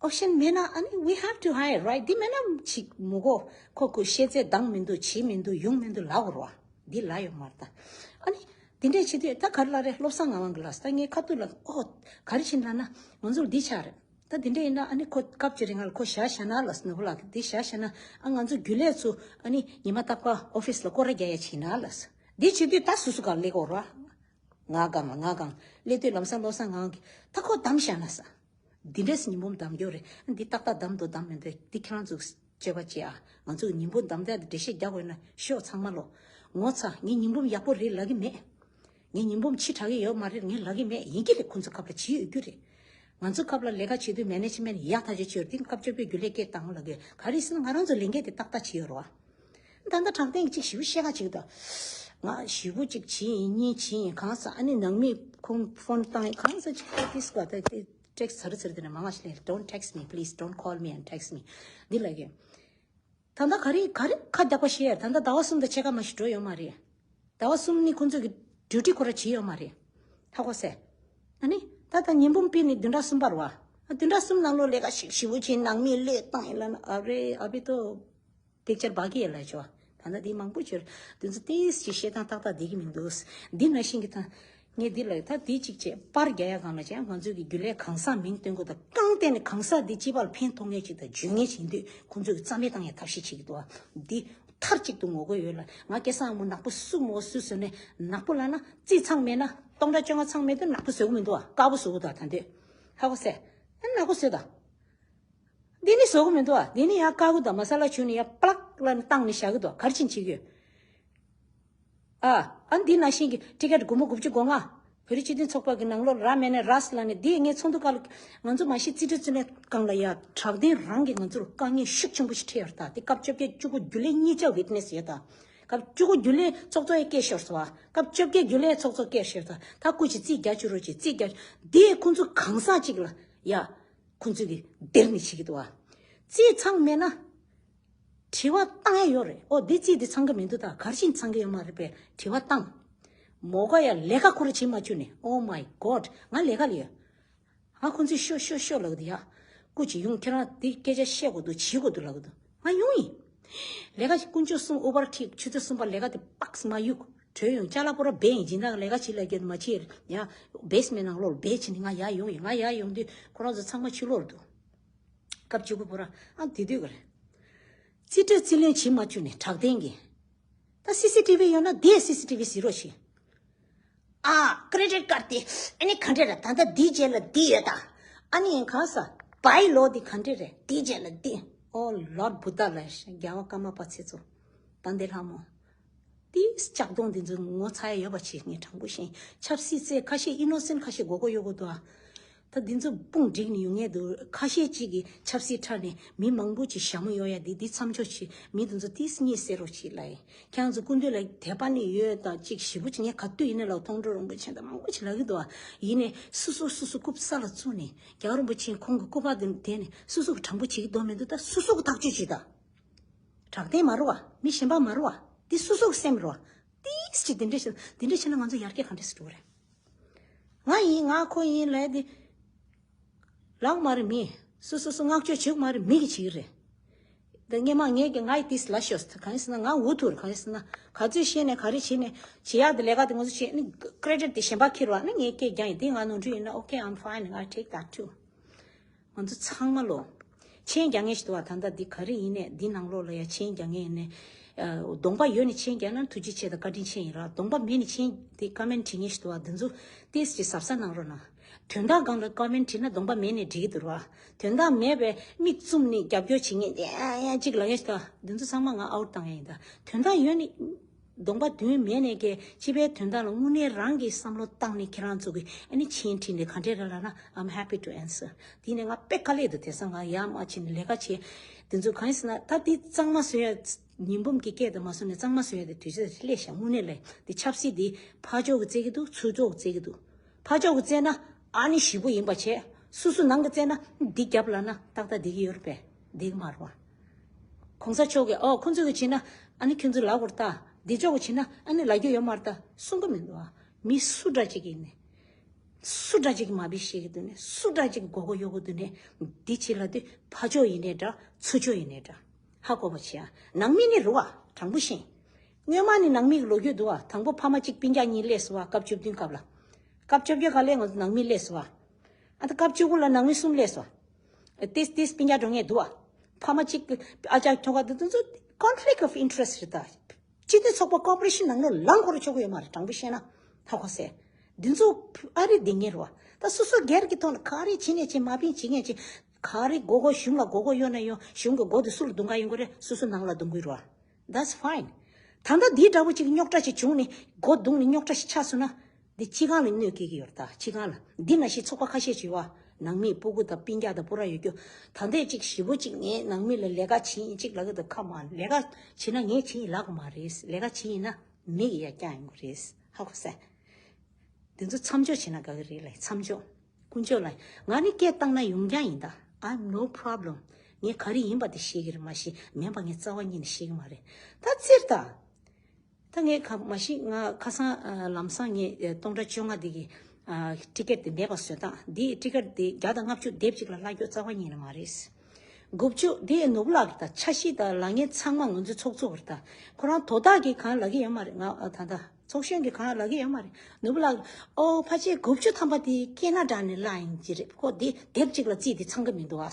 option མེད་ན་ཨ་ནི་we have to hire, right? འདི་མེད་ན་ཅིག་མི་དགོས། ཁོ་ཁོ་ཤེས་ཚད་འདང་མི་འདུག་བྱེད་མི་འདུག་ཡོང་མི་འདུག་ལབ་དགོས་རེད་བ། འདི་ལབ་ཡོད་མ་རེད་ད། ཨ་ནི་དེ་འདྲས་བྱེད་དུས་ད་ག་རེ་ལབ་རེད། བློ་བཟང་ངག་དབང་གི་ལགས་སོ། ད་ངས་ཁ་ཐུག་ལ་ཨོ་ག་རེ་བྱེད་ལབ་ན་ང་ཚོར་འདི་ཆགས་རེད། ད་དེ་འདྲ་ཡིན་ན་ཨ་ནི་ཁོ་སྐབས་ཅིག་རིང་ལ་ཁོ་བཞག་བཞག་ན་ལགས་སོ། ནོར་བུ་ལགས་འདི་བཞག་བཞག་ན་ཨ་ང་ཚོ་རྒྱུན་ལས་ཚོ་ཨ་ནི་ཉི་མ་རྟག་པར་office ལ་སྐོར་ར་རྒྱག་ཡ་བྱེད་ན་ལགས་སོ། འདི་བྱེད་དུས་ད་སུ་སུ་ག་ལ་སླེབས་དགོས་རེད་བ། ང་སྒང་ལ་ང་སྒང་སླེབས་དུས་ལམ་སང་བློ་བཟང་ངག་དབང་གིས་ད་ཁོ་བདམས་བཞག་ན་ས། འདི་འདྲས་སུ་ཉི་འབུམ་བདམས་རྒྱུ་རེད། འདི་ཏག་ཏག་བདམས་འདུག་བདམས་མི་འདུག་འདི་ཁྱེད་རང་ཚོས་དཔྱད་པ་བྱེད་ཨ། ང་ཚོས་ཉི་འབུམ་བདམས་ཐབས་འགྲེལ་བཤད་རྒྱག་དགོས་ན་ཤོག་ཚང་མ་ལོ། ངོ་ཚ། ངས་ཉི་འབུམ་ཡག་པོ་རེད་ལབ་ཀྱི་མེད། ངས་ཉི་འབུམ་ཕྱི་དྲགས་ཀྱི་ཡོད་མ་རེད་ངས་ལབ་ཀྱི་མེད། ཡིན་གྱི་རེད། ཁོང་ཚོ་སྐབས་ལ་བྱེད་ཡོད་རྒྱུ་རེད། ང་ཚོ་སྐབས་ལ་ལས་ཀ་བྱེད་དུས་management ཡག་ཐག་ཆོད་བྱས་ཡོད་རེད། འདི་སྐབས་བཅོ་བརྒྱད་རྒྱུན་ལས་སྐད་བཏང་ལབ་གི་ག་རེ་ཟེར་ན་ང་རང་ཚོ་ལས་འགན་དེ་ཏག་ཏག་བྱེད་ཡོད་རེད་བ། ད་ལྟ་དྲང་བདེན་གཅིག་ཞེ་པོ་བཤད་ཁ་གཅིག་ད། ང་ཞེ་པོ་གཅིག་བྱེད་ཡིན་གཉིས་བྱེད་ཡིན་གང་ཟེར་ཨ་ནི་ནང་མིས་ཁོང་phone བཏང་ཡིན་གང་ཟེར་གཅིག་ཏིས་གོ་ད་དེ་text ཚར་ཚར་དེ་ནས་མང་ང་ཞིག་ལས། Don't text me, please, don't call me and text me. འདི་ལ་གི། ད་ལྟ་ག་རེ་ག་རེ་ཁ་རྒྱག་པ་ཤེས་ཡ། ད་ལྟ་ཟླ་བ་གསུམ་དང་ཕྱེད་ཀ་མ་ཞིག་འགྲོ་ཡོད་མ་རེད། ཟླ་བ་གསུམ་ནི་ཁོང་ཚོ་གི་duty ཁོ་ར་བྱེད་ཡོད་མ་རེད། ཧ་གོ་སོང་། ཨ་ནི་ད་ལྟ་ཉིན་འབུམ་པི་ནི་བདུན་ཕྲག་གསུམ་པ་རེད་བ། བདུན་ཕྲག་གསུམ་ནང་ལོགས་ལས་ཀ་ཞིག་ཞེ་པོ་བྱེད། ནང་མི་བློས་བཏང་ཡིན་ལབ་ན་ཨ་རེ་ཨ་བི་ཏོ། picture བག་གི་ཡ་ལ་ཅོ། ད་ལྟ་འདི་མང་པོ་བྱོས། དེ་ཚོ་ཏིས་ཅིག་བཤད་སྟངས་ཏག་ཏག་བསྡད་ཀྱི་མི་འདུག་འདི་ནང་བཞིན་གྱི་ད། ངས་འདི་ལ་ད་འདི་གཅིག་བྱས་པར་རྒྱག་ཡ་གང་ལ་བྱས་ང་ཚོའི་གི་རྒྱུན་ལས་གང་ཟག་མིང་སྟོན་དགོས་དང་རྐང་སྟེང་ནས་གང་ཟག་འདི་སྤྱི་པ་ལ་ཕན་ཐོགས་ངེས་ཅིག་དང་འཇོན་ངེས་ཅིག་ཡིན་དུས་ཁོང་ཚོས་གི་རྩ་མེད་བཏང་ཡ་ཐབས་ཤེས་བྱེད་ཀྱི་འདུག་བ། འདི་མཐར་གཅིག་ཏུ་ངོ་རྒོལ་ཡོད་ལ། ང་སྐལ་བཟང་དབང་མོ་ནག་པོ་བཟོ་མོ་བཟོས་ཟེར་ནས་ནག་པོ་ལབ་ན་རྩིས་ཚང་མེད་ན་སྟོང་ཕྲག་བཅོ་ལྔ་ཚང་མེད་དུས་ནག་པོ་བཟོ་གི་མི་འདུག་བ། དཀར་པོ་བཟོ་གི་འདུག་བ། ད་འདོད་ཧ་གོ་སེ། ཨ་ནག་པོ་བཟོས་དང་། འདི་ནི་བཟོ་གི་མི་འདུག་བ། འདི་ནི་ཡང་དཀར་པོ་དང་མ་ས་ལ་བྱུགས་ནས་ཡང་པ་ལག་ལ་བཏང་ནས་བཞག་གི་འདུག་བ། ག་རེ་བྱེད་ཀྱི་ཡོད། ཨ། ཨ་འདི་ནང་བཞིན་གྱི་ཊི་ཀེ་ཊི་སྒོར་མོ་དགུ་བཅུ་གོ་ལྔ། བོད་རིགས་སྤྱི་མཐུན་ཚོགས་པ་གི་ནང་ལོགས་ར་མེད་ནས་ར་སི་ལ་ནས་འདི་ངས་ཚོགས་འདུ་སྐབས་ལ་ང་ཚོ་མ་གཞི་རྩིས་སྤྲོད་རྩིས་ལེན་སྒང་ལ་ཡ་དྲག་བདེན་རང་གིས་ང་ཚོར་དཀའ་ངལ་ཤུགས་ཆེན་པོ་ཞིག་འཕྲད་ཡོད་རེད། ད་དེ་སྐབས་བཅོ་བརྒྱད་བཅུ་དགུ་རྒྱུན་ལས་གཉིས་ཆ་ཝི་ཊི་ནེ་སི་ཡོད་ད། སྐབས་བཅུ་དགུ་རྒྱུན་ལས་ཚོགས་གཙོ་ཡ་སྐད་ཤོར་སོང་བ། སྐབས་བཅོ་བརྒྱད་རྒྱུན་ལས་ཚོགས་གཙོ་སྐད་ཤོར་ད། ད་སྐུ་མཁྱེན་རྩིས་རྒྱག་བཅུག་རོགས་གྱིས། རྩིས་རྒྱག་འདི་ཁོང་ཚོ་གང་ཟག་ཅིག་ལ་ཡ་ཁོང་ཚོ་གིས་སྡེར་ནས་བྱེད་ཀྱི་འདུག་བ། རྩིས་ཚང་མེད་ན། དྲི་བ་བཏང་ཡ་ཡོད་རེད། ཨོ་འདི་རྩིས་འདི་ཚང་གི་མི་འདུག་ད་ག་རེ་བྱས་ཚང་གི་ཡོད་མ་རེད་པས་དྲི་བ་བཏང་། མོ་ག་ཡ་ལས་ཀ་ཁོ་ར་བྱེད་མ་བཅུག་ནས། Oh my God. ང་ལས་ཀ་ལ་ཡོད། ང་ཁོང་ཚོས་ཤོ་ཤོ་ཤོ་ལབ་གི་འདུག་ཡ། སྐུ་མཁྱེན་ཡོང་ཁྱེད་རང་འདི་སྐད་ཆ་བཤད་དགོས་འདུག་བྱེད་དགོས་འདུག་ལབ་གི་འདུག་ང་ཡོང་ཡིན། ལས་ཀ་ཞིག་དཀོན་མཆོག་གསུམ་ཨུ་བར་ཁྲིད་ཆུ་ཚོད་གསུམ་པ་ལས་ཀ་དེ་པགས་མ་གཡུག་བྲོས་ཡོང་ཅ་ལག་པོ་ར་སྦས་ཡིན། སྦྱིན་བདག་ལས་ཀ་བྱེད་ལ་རྒྱུ་མ་བྱེད་ཡ། བེ་སི་མེན་ནང་ལོགས་སྦས་བྱེད་ནས་ང་ཡ་ཡོང་ཡིན། ང་ཡ་ཡོང་དུས་ཁོ་རང་ཚོ་ཚང་མ་ཕྱི་ལོགས་འདུག་སྐབས་གཅིག་པུ་པོ་ར་ཨ་དེ་དུས་ག་རེ། རྩིས་སྤྲོད་རྩིས་ལེན་བྱེད་མ་བཅུག་ནས་དྲག་བདེན་གྱི། ད་སི་སི་ཊི་ཝི་ཡོད་ན་དེ་སི་སི་ཊི་ཝི་གཟིགས་རོགས་བྱེད། ཨ་ཀེ་རེ་ཌིཊ་ཀཱཌ་དེ་ཨ་ནི་ག་འདྲས་རེད། ད་ལྟ་འདིའི་རྗེས་ལ་འདི་ཡོད་ད། ཨ་ནི་ཡིན་གང་ས་བའི་ལོ་འདི་ག་འདྲས་རེད། འདིའི་རྗེས་ལ་འདི། ཨོ་ལོཌ་བུ་ཏཱ་ལ་རྒྱལ་བ་ཀརྨ་པ་ཚེ་བཙོ། ད་འདི་ལྷ་མོ། ཏིས་ལྕགས་སྡོང་འདི་ཚོ་ངོ་ཚ་ཡ་ཡོད་པ་བྱེད་ངས་དྲང་པོ་བཤད། ཆབ་སྲིད་རྩེ་ཁ་ཤས་ཨི་ནོ་སེན་ཁ་ཤས་མགོ་སྐོར་གཡོག་གི་འདུག་ཨ། ད་འདི་ཚོ་དཔུང་བསྒྲིགས་ནས་ཡོང་ངེས་འདུག་ཁ་ཤས་ཅིག་གིས་ཆབ་སྲིད་ཁྲ་ནས་མི་མང་པོ་ཅིག་ཞྭ་མོ་གཡོག་ཡ་འདི་འདི་མཚམས་འཇོག་བྱེད། མི་འདི་ཚོ་ཏིས་གཉིད་སད་རོགས་བྱེད་ལ་ཡིན། ཁྱེད་རང་ཚོ་སྐུ་མདུན་ལ་དད་པ་ནི་ཡོད་དང་ཅིག་ཞེ་པོ་ཅིག་ངས་ག་དུས་ཡིན་ན་ལ་མཐོང་གྲོལ་རིན་པོ་ཆེ་དང་མང་པོ་ཅིག་ལབ་ཀྱི་འདུག་ཨ། ཡིན་ནས་སོ་སོ་སོ་སོ་སྐུ་ས་ལ་བཙུགས་ནས་རྒྱལ་བ་རིན་པོ་ཆེ་ཁོང་གི་སྐུ་པར་དེ་དེ་ནས་སོ་སོ་གི་དྲང་པོ་བྱེད་ཀྱི་འདུག་མི་འདུག་ད་སོ་སོ་གི་ཐག་གཅོད་བྱེད་ད། དྲག་བདེན་མ་རུ་བ། མི་གཞན་པ་མ་རུ་བ། འདི་སོ་སོ་གི་སེམས་རུ་བ། ཏིས་ཅིག་དེ་འདྲས་བྱས་དེ་འདྲས་བྱས་ན་ང་ཚོ་ཡར་རྒྱས་ག་འདྲས་སུ་འགྲོ་གི་རེད། ང་ཡིན་ང་ཁོ་ཡིན་ལབ་དེ། ལག་མ་རེད་མི། སོ་སོ་སོ་བསྔགས་བརྗོད་བྱེད་དགོས་མ་རེད་མི་གིས་བྱེད་གི་རེད། ད་སྔས་མ་ངས་ཀྱི་ང་ཡི་ཏིས་ལ་ཤོས་གང་ཡིན་ཟེར་ན་ང་འུ་ཐུག་རེད། གང་ཡིན་ཟེར་ན་ག་ཚོད་ཤེས་ནས་ག་རེ་བྱེད་ནས་བྱེད་ཡག་དེ་ལས་ཀ་དེ་ང་ཚོ་བྱེད་ནས་ཀེ་རེ་ཌིཊ་དེ་གཞན་པ་ཁྱེར་བ་ནི་ངས་སྐད་རྒྱག་ཡིན་དེ་ང་ནོར་འཁྲུལ་ཡིན་ན་okay, I'm fine, I take that too. ང་ཚོ་ཚང་མ་ལོ། མཆན་རྒྱག་མཁན་ཞིག་འདུག་བ། ད་ལྟ་འདི་ག་རེ་ཡིན་ནས་འདི་ནང་ལོགས་ལ་ཡ་མཆན་རྒྱག་མཁན་ཡིན་ནས། གདོང་པ་ཡོད་ནས་མཆན་རྒྱག་ན་ཐུགས་རྗེ་ཆེ་དང་བཀའ་དྲིན་ཆེ་ཡིན་ར། གདོང་པ་མེད་ནས་མཆན་དེ་ཀོ་མེན་བྲིས་མཁན་ཞིག་འདུག་བ། འདི་ཚོ་ཏིས་ཅིག་གཟབ་གཟབ་གནང་རོགས་གནང་། དོན་དག་སྒང་ལ་ཀོ་མེན་བྲིས་ན་གདོང་པ་མེད་ནས་འབྲི་གི་འདུག་ར། དོན་དག་མེད་པའི་མིག་བཙུམ་ནས་རྒྱབ་སྐྱོར་བྱེད་མཁན་དེ་ཨ་ཡ་གཅིག་ལ་ཡ་ཞིག་འདུག་བ། འདི་ཚོ་ཚང་མ་ང་ཨའུཊ་བཏང་ཡ་ཡིན་ད། དོན་དག་ཡོད་ནས། གདོང་པ་མདུན་མེད་ནས་ཀྱི་སྤྱི་པའི་དོན་དག་ལ་དངོས་གནས་རང་གི་བསམ་བློ་བཏང་ནས་ཁྱེད་རང་ཚོ་གི་ཨ་ནི་མཆན་བྲིས་ནས་ག་འདྲས་རེད་ལབ་ན། I'm happy to answer. དེ་ནས་ང་དཔེ་དཀའ་ལས་འདུག་དེང་སང་ང་ཡར་མར་ཕྱིན་ནས་ལས་ཀ་བྱེད། དེ་ཚོ་གང་ཡིན་ཟེར་ན་ད་དེ་གཙང་མ་བཟོ་ཡ། ཉི་འབུམ་གྱི་སྐད་དུ་མ་བཟོ་ནས་གཙང་མ་བཟོ་ཡ་དེ་དུས་ཚོད་སླེབས་ཤག་དངོས་གནས་ལས་དེ་ཆབ་སྲིད་དེ་ཕར་ཕྱོགས་ཀྱིས་བརྩད་ཀྱི་འདུག་ཚུར་ཕྱོགས་ཀྱིས་བརྩད་ཀྱི་འདུག་ཕར་ཕྱོགས་ཀྱིས་བརྩད་ན་ཨ་ནི་ཞེ་པོ་ཡིན་པ་བྱས། སོ་སོ་ནང་གི་བརྩད་ན་འདི་རྒྱབ་ལབ་ན་ཏག་ཏག་བསྡད་ཀྱི་ཡོད་རེད་པས། བསྡད་ཀྱི་མ་རེད་བ། གོང་ས་མཆོག་གིས་ཨོ་ཁོ་ཚོས་ཀྱི་བྱས་ན་ཨ་ནི་ཁྱོད་ཚོ་ལབ་དགོས་རེད་ད། འདི་ཕྱོགས་ཀྱིས་བྱས་ན་ཨ་ནི་ལབ་རྒྱུ་ཡོད་མ་རེད་ད་གསུང་གི་མི་འདུག་བ། མི་སུ་འདྲ་ཅིག་ཡིན་ནས། སུ་འདྲ་ཅིག་མ་བི་ཤེས་ཀྱི་འདུག་ནས། སུ་འདྲ་ཅིག་མགོ་སྐོར་གཡོག་གི་འདུག་ནས། འདི་བྱེད་ལབ་དུས་ཕར་ཕྱོགས་ཡིན་ནའི་འདྲ་ཚུར་ཕྱོགས་ཡིན་ནའི་འདྲ། ཧ་གོ་བ་བྱེད་ཨ། ནང་མི་ནི་རུ་བ། དྲང་པོ་བཤད། སྔོན་མ་ནི་ནང་མི་གི་ལོ་རྒྱུས་འདུག་བ། དང་པོ་ཕ་མ་གཅིག་སྤུན་ཀྱག་གཉིས་སླེབས་སོང་བ། སྐབས་བཅུ་བདུན་སྐབས་ལ། སྐབས་བཅོ་བརྒྱད་སྐབས་ལ་ང་ཚོ་ནང་མི་སླེབས་སོང་བ། ཨ་ད་སྐབས་བཅུ་དགུ་ལ་ནང་མི་གསུམ་སླེབས་སོང་བ། ཏིས་ཏིས་སྤུན་ཀྱག་འགྲོ་མཁན་འདུག་བ། ཕ་མ་གཅིག་ཨ་ཅག་ཁྱོ་ག་འདི་ཚོ་conflict of interest རེད་ད། སྤྱི་མཐུན་ཚོགས་པ་ཀོར་པོ་རེ་ཤན་ནང་ལོགས་ལངས་དགོས་རེད་ཆོག་གི་ཡོད་མ་རེད། དྲང་པོ་བཤད་ན། ཧ་གོ་སོང་། འདི་ཚོ་ཨ་རི་བསྡད་མཁན་རེད་བ། ད་སོ་སོ་སྒེར་གྱི་ཐོག་ནས་ག་རེ་བྱེད་ནས་བྱེད། མ་ཕན་བྱེད་མཁན་བྱེད། ག་རེ་མགོ་སྐོར་གཞུང་ལ་མགོ་སྐོར་གཡོག་ན་ཡོང་། གཞུང་གི་མགོ་དེ་སུ་ལ་རྡུང་ག་ཡོང་གི་རེད། སོ་སོ་ནང་ལ་རྡུང་གི་རེད་བ། That's fine. ད་ལྟ་འདི་འདྲ་པོ་ཅིག་རྙོག་དྲ་ཞིག་བྱུང་ནས་མགོ་བརྡུངས་ནས་རྙོག་དྲ་ཞིག་ཆགས་སོང་ན། འདི་སྤྱི་ཁང་ལ་གནོད་སྐྱེལ་གྱི་ཡོད་རེད་ད། སྤྱི་ཁང་ལ། འདི་ནང་བཞིན་ཚོགས་པ་ཁ་ཤས་ཅིག་ཡོད་བ། ནང་མི་སྤུ་གུ་དང་སྤུན་ཀྱག་དང་པུ་ར་ཡོད་རྒྱུ། ད་ལྟའི་ཅིག་ཞེ་པོ་ཅིག་ངས་ནང་མི་ལ་ལས་ཀ་བྱེད་ཡིན་ཅིག་ལབ་གི་འདུག་ཁ་མ་ལས་ཀ་བྱེད་ན་ངས་བྱེད་ཡིན་ལབ་གི་མ་རེད། ལས་ཀ་བྱེད་ཡིན་ན་མི་གི་ཡ་རྐྱང་ཡོང་གི་རེད། ཧ་གོ་སོང་། འདི་ཚོ་མཚམས་འཇོག་བྱེད་ན་དགའ་གི་རེད་ལ། མཚམས་འཇོག་དཀོན་མཆོག་ལ། ང་ནི་སྐད་བཏང་ན་ཡོང་རྐྱང་ཡིན་ད། I'm no problem. ངས་ག་རེ་ཡིན་པ་དེ་ཤེས་ཀྱི་རེད་མ་གཞི་མིན་པ་ངས་རྩ་བ་ཉིད་ནས་ཤེས་ཀྱི་མ་རེད། ད་ཚིར་ད། ད་ངས་ཁ་མ་གཞི་ང་ཁ་སང་ཨ་ལམ་སང་ངས་ཨ་སྟོང་ཕྲག་བཅོ་ལྔ་འདི་གི་ཨ་ཊི་ཀེ་ཊི་དེ་མེད་པ་བཟོས་དང་། འདི་ཊི་ཀེ་ཊི་དེ་བརྒྱ་དང་ལྔ་བཅུ་དེབ་གཅིག་ལ་གླ་རྒྱུ་རྩ་བ་ཉིད་ནས་མ་རེད། དགུ་བཅུ་དེ་ནོར་བུ་ལགས་ཀྱི་ད་འཆར་གཞི་དང་ལབ་མཁན་ཚང་མ་ང་ཚོའི་ཚོགས་གཙོ་བར་ད་ཁོ་རང་དོ་བདག་གིས་གང་ལབ་ཀྱི་ཡོད་མ་རེད། ང་ཨ་ད་ད་ ཚོགས་གཞོན་གྱི་གང་ལབ་ཀྱི་ཡོད་མ་རེད། ནོར་བུ་ལགས། ཨོ་ཕལ་ཆེར་དགུ་བཅུ་ཐམ་པ་དེ་ཁེ་ན་ཌ་ནས་བླངས་ཡིན་གྱི་རེད། ཁོ་དེ་དེབ་གཅིག་ལ་རྩིས་དེ་ཚང་གི་མི་འདུག་ཨ།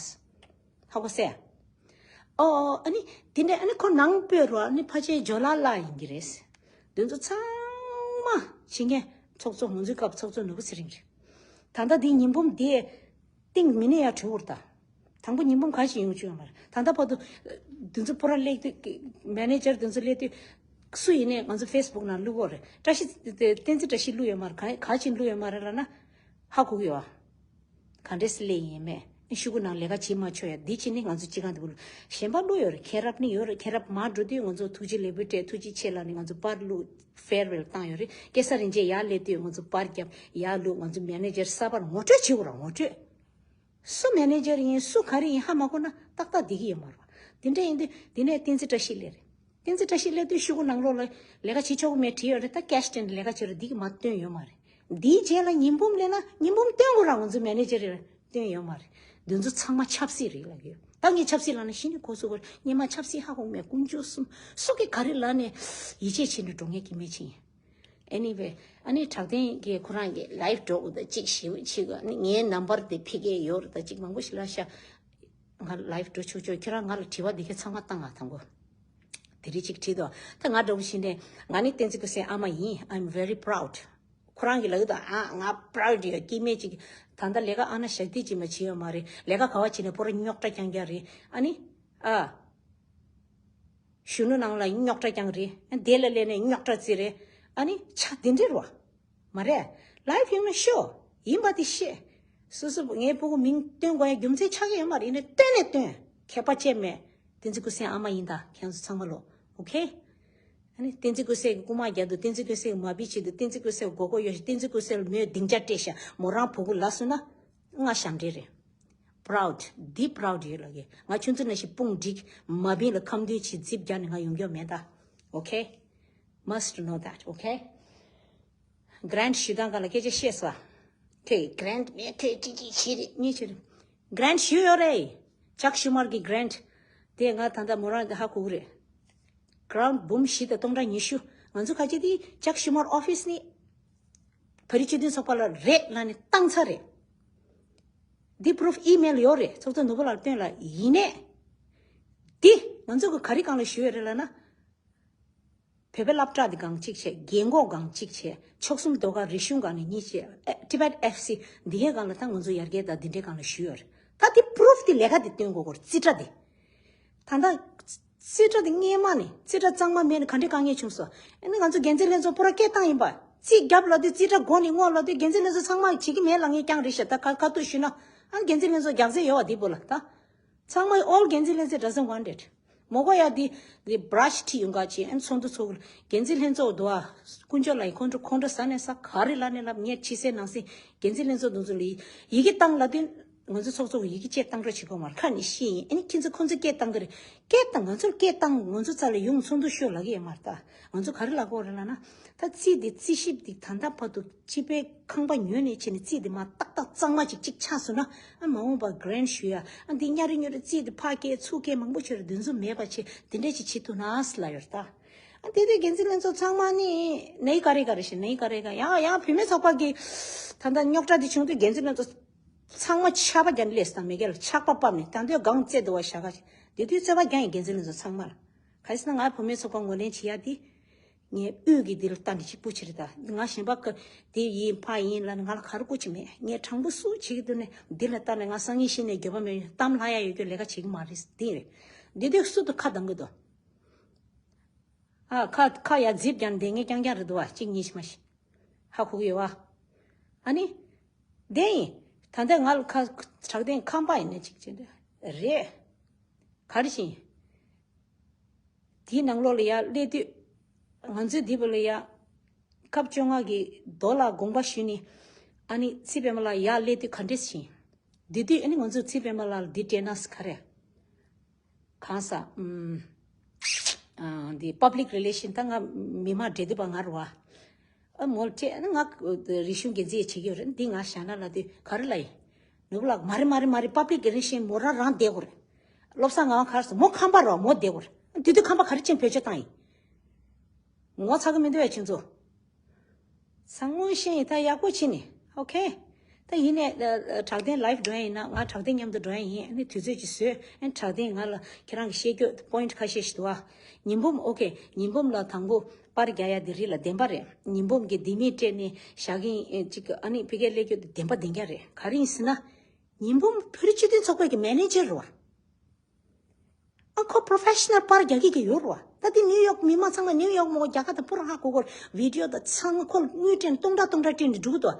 ཧ་གོ་སོང་། ཨོ་ཨ་ནི་དེ་འདྲ་ཨ་ནི་ཁོ་ནང་སྤོས་རོགས། ཨ་ནི་ཕལ་ཆེར་ཇོ་ལགས་བླངས་ཡིན་གྱི་རེད། དེ་ཚོ་ཚང་མ་བྱེད་མཁན་ཚོགས་གཙོ་ང་ཚོའི་སྐབས་ཚོགས་གཙོ་ནོར་བུ་ཚེ་རིང་རེད། ད་ལྟ་དེ་ཉི་འབུམ་དེ་སྟེང་མི་ནས་ཡར་བྲོས་འུར་ད། དང་པོ་ཉི་འབུམ་ག་ཞིག་ཡོང་བཅུག་ཡོད་མ་རེད། ད་ལྟ་བར་དུ་དེ་ཚོ་པོ་ར་སླེབས་དུས་མེ་ནེ་ཇར་དེ་ཚོ་སླེབས་དུས་སུ་ཡིན་ནས་ང་ཚོ་ཕེ་སི་བུག་ནང་བླུག་གོ་རེད། བཀྲ་ཤིས་བསྟན་འཛིན་བཀྲ་ཤིས་བླུག་ཡོད་མ་རེད། ག་ག་ཅིག་བླུག་ཡོད་མ་རེད་ལབ་ན་ཧ་གོ་གི་ཡོད་ཨ། ག་འདྲས་སླེབས་ཡིན་མེད་ཤུ་གུ་ནང་ལས་ཀ་བྱེད་མ་ཆོག་ཡ། འདི་ཕྱིན་ནི་ང་ཚོ་སྤྱི་ཁང་དེ་བུ་ལ་གཞན་པ་བླུག་ཡོད་རེད། མཁན་རབས་ནི་ཡོད་རེད། མཁན་རབས་མར་འགྲོ་དུས་ང་ཚོ་ཐུགས་རྗེ་ལེགས་འབུལ་སྤྲད། ཐུགས་རྗེ་ཆེ་ལབ་ནས་ང་ཚོ་པར་བླུག་ཕེར་ཝེལ་བཏང་ཡོད་རེད། སྐལ་བཟང་རིན་ཆེན་ཡར་སླེབས་དུས་ང་ཚོ་པར་བརྒྱབ་ཡར་བླུག་ང་ཚོ་མེ་ནེ་ཇར་གསར་པར་ངོ་སྤྲོད་བྱེད་དགོས་ར་ངོ་སྤྲོད། སུ་མེ་ནེ་ཇར་ཡིན་སུ་ག་རེ་ཡིན་ཧ་མ་གོ་ན་ཏག་ཏག་བསྡད་ཀྱི་ཡོད་མ་རེད་བ། དེ་འདྲ་ཡིན་དུས་དེ་ནས་བསྟན་འཛིན་བཀྲ་ཤིས་སླེབས་རེད། བསྟན་འཛིན་བཀྲ་ཤིས་སླེབས་དུས་ཤུ་གུ་ནང་ལོགས་ལ་ལས་ཀ་བྱེད་ཆོག་གི་མེད་བྲིས་ཡོད་རེད། ད་ཀེ་ཤི་ཊན་ལས་ཀ་བྱེད་རོགས་འདི་གི་མ་བཏོན་ཡོད་མ་རེད། འདིའི་རྗེས་ལ་ཉི་འབུམ་སླེབས་ན་ཉི་འབུམ་བཏོན་དགོས་ར་ང་ཚོ་མེ་ནེ་ཇར་རེ་བཏོན་ཡོད་མ་རེད། འདི་ཚོ་ཚང་མ་ཆབ་སྲིད་རེད་ལབ་ཀྱི་ཡོད། ད་ངས་ཆབ་སྲིད་ལབ་ན་གཞི་ནས་གོ་ཚུགས་གོ། སྔོན་མ་ཆབ་སྲིད་ཧ་གོ་མེད། དཀོན་མཆོག་གསུམ་སུ་གིས་ག་རེ་ལབ་ནས་ཡིད་ཆེས་བྱས་ནས་འགྲོ་མཁན་གྱི་མི་ཆེན་ཡིན། Anyway ཨ་ནི་དྲག་ལྡན་གྱིས་ཁོ་རང་གི་ལའིབ་འགྲོ་དགོས་ད་གཅིག་ཞིབ་ཅིག་ཨ་ནི་ངའི་ནམ་བར་དེ་ཕ་གིར་ཡོད་རེད། ད་གཅིག་མང་པོ་ཞིག་ལ་ཤ་ང་ལའིབ་འགྲོ་ཆོག་ཆོག་ཁྱེད་རང་ང་ལ་དྲི་བ་འདི་གས་ཚང་མ་བཏང་ང་དང་པོ། དེ་རིང་གཅིག་བྲིས་འདུག་ད་ང་འདྲ་པོ་ཞིག་ནས་ང་ནི་བསྟན་འཛིན་སྐུ་སྲས་ཨ་མ་ཡིན། I'm very proud. ཁོ་རང་གིས་ལབ་ཀྱི་འདུག་ཨ་ང་པ་རའུ་ཌི་ཡོད། སྐྱེ་དམན་ཅིག་ད་ལྟ་ལས་ཀ་ཨ་ན་ཞག་དུས་ཅིག་མ་བྱེད་ཡོད་མ་རེད། ལས་ཀ་ག་བ་བྱེད་ནས་པོ་ར་རྙོག་དྲ་རྐྱང་རྐྱང་རེད། ཨ་ནི་ཨ། གཞོན་ནུ་ནང་ལ་རྙོག་དྲ་རྐྱང་རེད། དེ་ལ་སླེབས་ནས་རྙོག་དྲ་རྩི་རེད། ཨ་ནི་ཆ་དེ་འདྲ་རེད་བ། མ་རེད། ལའིབ་ཡོང་ན་ཤོག་ཡིན་པ་དེ་ཤེས། སོ་སོ་ངའི་སྤུ་གུ་མིང་སྟོན་དགོས་ཡ་རྒྱུ་མཚན་ཆགས་ཀྱི་ཡོད་མ་རེད། ཡིན་ནའི་སྟོན་ནས་སྟོན། ཁྱད་པར་ཅན་མེད། བསྟན་འཛིན་སྐུ་སྲས་ཨ་མ་ཡིན་ད་ཁྱེད་ཚོ་ཚང་མ་ལོ། ཨོ་ཁེ། ཨ་ནི་བསྟན་འཛིན་སྐུ་སྲས་ཀྱི་རྐུ་མ་རྒྱག་འདུག་བསྟན་འཛིན་སྐུ་སྲས་ཀྱི་མ་བི་བྱེད་འདུག་བསྟན་འཛིན་སྐུ་སྲས་ཀྱི་མགོ་སྐོར་ཡོད་ཤག་བསྟན་འཛིན་སྐུ་སྲས་ལ་མོས་སྡིངས་ཆ་སྤྲད་ཤག་མོ་རང་བུ་གུ་ལ་སོང་ན་ང་ཞབས་འདྲེན་རེད། པ་རའུ་ཌི་འདི་པ་རའུ་ཌི་ཡོད་ལབ་ཀྱི། ང་ཁྱོད་ཚོ་ནང་བཞིན་དཔུང་སྒྲིག་མ་བི་ལ་ཁ་འདོན་བྱེད་རྫིབ་རྒྱག་ནས་ང་ཡོང་རྒྱུ་མེད་ད། ཨོ་ཁེ། Must know that, okay? གྷི་རན་ཊི་ཞུ་སྟངས་སྒང་ལ་སྐད་ཆ་བཤད་སོང་། ཁོས་གྷི་རན་ཊི་མེད། ཁོས་ཅི་ཅི་བྱེད་རེད་གཉིས་བྱེད་རེད། གྷི་རན་ཊི་ཞུས་ཡོད་རེད། ཅག་ཤུ་མར་གྱི་གྷི་རན་ཊི་དེ་ང་ད་ལྟ་མོ་རང་ཧ་གོ་གི་རེད། ཀ་རོན་འབུམ་བཞི་དང་སྟོང་ཕྲག་ཉི་ཤུ། ང་ཚོ་ཁ་ཆེ་དེ་ཅག་ཤུ་མར་ཨོ་ཕི་སི་ནས་བོད་རིགས་སྤྱི་མཐུན་ཚོགས་པ་ལ་རེད་ལབ་ནས་བཏང་ཚར་རེད། འདི་པུ་རུབ་ཨི་མེལ་ཡོད་རེད། ཚོགས་གཙོ་ནོར་བུ་ལགས་སྟོན་ལ་ཡིན་ནས། འདི་ང་ཚོ་གི་ག་རེ་སྒང་ལ་ཞུས་ཡོད་རེད་ལབ་ན། བོད་པའི་སློབ་གྲྭ་འདི་སྒང་གཅིག་བྱས། རྒན་གོག་སྒང་གཅིག་བྱས། མཆོག་གསུམ་ཟློས་གར་རིག་གཞུང་སྒང་ནས་གཉིས་བྱས། ཨེ་Tibet F C འདི་གའི་སྒང་ལ་ད་ང་ཚོ་ཡར་རྒྱས་དང་འདི་འདྲའི་སྒང་ལ་ཞུས་ཡོད་རེད། ད་འདི་པུ་རུབ་འདི་ལས་ཀ་འདི་སྟོན་དགོས་སྐོར་རྩིས་ཁྲ་འདི། ད་ལྟ་རྩིས་ཁྲ་འདི་སྔས་མ་ནས་རྩིས་ཁྲ་གཙང་མ་མེད་ནས་ག་འདྲའི་དཀའ་ངལ་བྱུང་སོང་། ཨ་ནི་ང་ཚོ་འགན་འཛིན་ལྷན་ཚོགས་པུ་ར་སྐད་བཏང་ཡིན་པ། རྩིས་རྒྱབ་ལབ་དུས་རྩིས་ཁྲ་མགོ་ནས་རྔོག་ལབ་དུས་འགན་འཛིན་ལྷན་ཚོགས་ཚང་མ་བྱེད་ཀྱི་མེད་ལབ་མཁན་རྐྱང་རེད་ཤག་ད་ཁ་ཁ་ཐུག་ཞུས་ན། ཨ་ནི་འགན་འཛིན་ལྷན་ཚོགས་རྒྱག་རྩིས་ཡོད་བ་འདི་པོ་ལ་ད། ཚང་མ་all འགན་འཛིན་ལྷན་ཚོགས་doesn't want it། མོ་གོ་ཡ་འདི་འདི་བྷ་ར་ཤི་ཁྲིད་ཡོང་ག་ཅི། ཨ་ནི་ཚོགས་འདུ་ཚོགས་འགན་འཛིན་ལྷན་ཚོགས་འདུག་ཨ། དཀོན་མཆོག་ལ་ཡི་ཁོང་ཁྲོ་ཁོང་ཁྲོ་ཟ་ནས་ས་ག་རེ་ལ་ནས་ལབ། ངས་ཕྱི་གསལ་ནང་གསལ་འགན་འཛིན་ལྷན་ཚོགས་འདུ་ཚོ་ལ་ཡི་གེ་བཏང་ལབ་དུས། ང་ཚོ་ཚོགས་གཙོ་གི་ཡི་གེ་བཅས་བཏང་རོགས་བྱེད་དགོས་མ་རེད། ཁ་ནས་བཤད་ཡིན། ཨ་ནི་ཁྱེད་ཚོ་ཁོང་ཚོ་སྐད་བཏང་གི་རེད། སྐད་བཏང་། ང་ཚོར་སྐད་བཏང་། ང་ཚོ་རྩ་ལ་ཡོང་། ཚོགས་འདུ་ཤོག་ལབ་ཀྱི་ཡོད་མ་རེད་ད། ང་ཚོ་ག་རེ་ལབ་དགོས་རེད་ལབ་ན། ད་རྩིས་འདི་རྩིས་ཞིབ་འདི་ད་ལྟ་བར་དུ་སྤྱི་པའི་ཁང་པ་ཉོས་ནས་བྱས་ནས་རྩིས་འདི་མར་ཏག་ཏག་གཙང་མ་ཅིག་ཅིག་ཆགས་སོང་ན། ཨ་མ་འོངས་པར་གྷི་རན་ཊི་ཞུ་ཡ། ཨ་འདི་གཉའ་རི་གཉོ་རི་རྩིས་འདི་ཕར་སྐྱེལ་ཚུར་སྐྱེལ་མང་པོ་བྱས་རེད། འདི་ཚོ་མེད་པ་བྱས་འདི་འདྲས་ཅིག་བྱེད་ཐུབ་ན་ཟེར་ལབ་ཡོད་རེད་ད། ཨ་དེ་དུས་འགན་འཛིན་ལྷན་ཚོགས་ཚང་མ་ནི་ནའི་ཀ་རེ་ཀ་རེ་ཞིག་ནའི་ཀ་རེ་ཀ་ཡང་ཡང་བུད་མེད་ཚོགས་པ་གི་ད་ལྟ་རྙོག་དྲ་འདི་བྱུང་དུས་འགན་འཛིན་ལྷན་ཚོགས་ཚང་མ་ཆར་པ་བརྒྱབ་ནས་སླེབས་སོང་། མེ་ཀལ་ལ་ཆར་པ་བབས་ནས་ད་དུང་སྒང་རྩེ་འདུག་བ་ཞག་ག་དེ་དུས་རྩོད་པ་རྒྱག་ཡིན་འགན་འཛིན་ལྷན་ཚོགས་ཚང་མ་ལ། ག་རེ་ཟེར་ན་ང་བུད་མེད་ཚོགས་པ་ངོས་ལེན་བྱེད་ཡ་དེ། ངས་དབུས་ཀྱི་འདི་ལ་ལྟ་ནས་ཅིག་སྤུ་ཆེ་རེད་ད། ང་གཞན་པ་ཀ་དེ་ཡིན་ཕ་ཡིན་ལབ་ནས་ང་ལ་ག་རེ་སྐུ་ཅི་མེད། ངས་དྲང་པོ་སུ་བྱེད་ཀྱི་འདུག་ནས་འདི་ལ་ལྟ་ནས་ང་སང་ཉིན་ཤི་ནས་འགྱོད་པ་མེད། གཏམ་ལྷག་ཡ་ཡོད་དུས་ལས་ཀ་བྱེད་ཀྱི་མ་རེད། འདི་རེད། འདི་དུས་སུ་དུ་ཁ་གདང་གི་འདུག་ཨ་ཁ་ཁ་ཡ་རྫིབ་ཀྱང་བསྡད་མཁན་རྐྱང་རྐྱང་རེད་འདུག་བ། གཅིག་གཉིས་ཤིག་མ་ཤི། ཧ་གོ་གི་ཡོད་བ། ཨ་ནི། བསྡད་ཡིན། ད་ལྟ་ང་ལ་ཁ་དྲག་ལྡན་ཁམས་པ་ཡིན་ན་གཅིག་བྱས་འདུག་རེད། ག་རེ་བྱེད་ཡིན། དེའི་ནང་ལོགས་ལ་ཡ་སླེབས་དུས། ང་ཚོའི་འདི་པོ་ལ་ཡ། སྐབས་བཅོ་ལྔ་གི་རྡོ་ལ་དགོངས་པ་ཞུས་ནས། ཨ་ནི་ཚེ་པད་མ་ལགས་ཡར་སླེབས་དུས་ག་འདྲས་བྱེད་ཡིན། འདི་དུས་ཨ་ནི་ང་ཚོ་ཚེ་པད་མ་ལགས་ལ་འདི་སྤྲད་ན་ག་རེ། གང་ཟག་ཨུམ། ཨ་འདི་public relation ད་ང་མི་མང་འབྲེལ་མཐུད་པ་ང་རེད་བ། ཨ་མོ་ལ་སྤྲད་ན་ང་རིག་གཞུང་འགན་འཛིན་བྱེད་ཀྱི་ཡོད་རེད། འདི་ང་བཞག་ན་ལབ་དུས་ག་རེ་ལབ་ཡིན། ནོར་བུ་ལགས་མ་རེད་མ་རེད་མ་རེད། public relation མོ་རང་རང་བསྡད་དགོས་རེད། བློ་བཟང་ངག་དབང་ག་རེ་ཟེར། མོ་ཁམས་པ་རེད་བ། མོ་བསྡད་དགོས་རེད། དེ་དུས་ཁམས་པ་ག་རེ་བྱས་བེད་སྤྱོད་བཏང་ཡིན། ངོ་ཚ་གི་མི་འདུག་བས་ཁྱེད་ཚོ། ཚང་མ་ཤེས་ཡིན་ད་ཡག་པོ་བྱེད་ནི། ཨོ་ཁེ། ད་ཡིན་ནས་ཨ་ཨ་དྲག་ལྡན་live་འགྲོ་ཡ་ཡིན་ན་ང་དྲག་ལྡན་མཉམ་དུ་འགྲོ་ཡ་ཡིན། ཨ་ནི་དུས་ཚོད་ཅིག་བཟོས། ཨ་ནི་དྲག་ལྡན་ང་ལ་ཁྱེད་རང་གི་བཤད་རྒྱུ་point་ཁ་ཤས་ཤིག་འདུག་ཨ། ཉི་འབུམ། ཨོ་ཁེ། ཉི་འབུམ་ལ་དང་པོ་པར་རྒྱག་ཡ་དེ་རིགས་ལ་བདེན་པ་རེད། ཉི་འབུམ་གྱི་ལྡེ་མིག་སྤྲད་ནས་བཞག་གིན་ཨེ་ཅིག་ཨ་ནི་ཕ་གིར་སླེབས་རྒྱུ་དེ་བདེན་པ་བདེན་རྐྱང་རེད། ག་རེ་ཡིན་ཟེར་ན། ཉི་འབུམ་བོད་རིགས་སྤྱི་མཐུན་ཚོགས་པའི་གི་manager་རེད་བ། ཨ་ཁོ་professional་པར་རྒྱག་གི་གི་ཡོད་རེད་བ། ད་དེ་ནིའུ་ཡོག་མི་མང་ཚང་མ་ནིའུ་ཡོག་མོ་རྒྱ་གར་དང་པུ་ར་ཧ་གོ་གོ་རེད། video་དང་ཚང་མ་ཁོ་ལ་དངུལ་སྤྲད་ནས་སྟོང་ཕྲག་སྟོང་ཕྲག་སྤྲད་ནས་འགྲོ་གི་འདུག་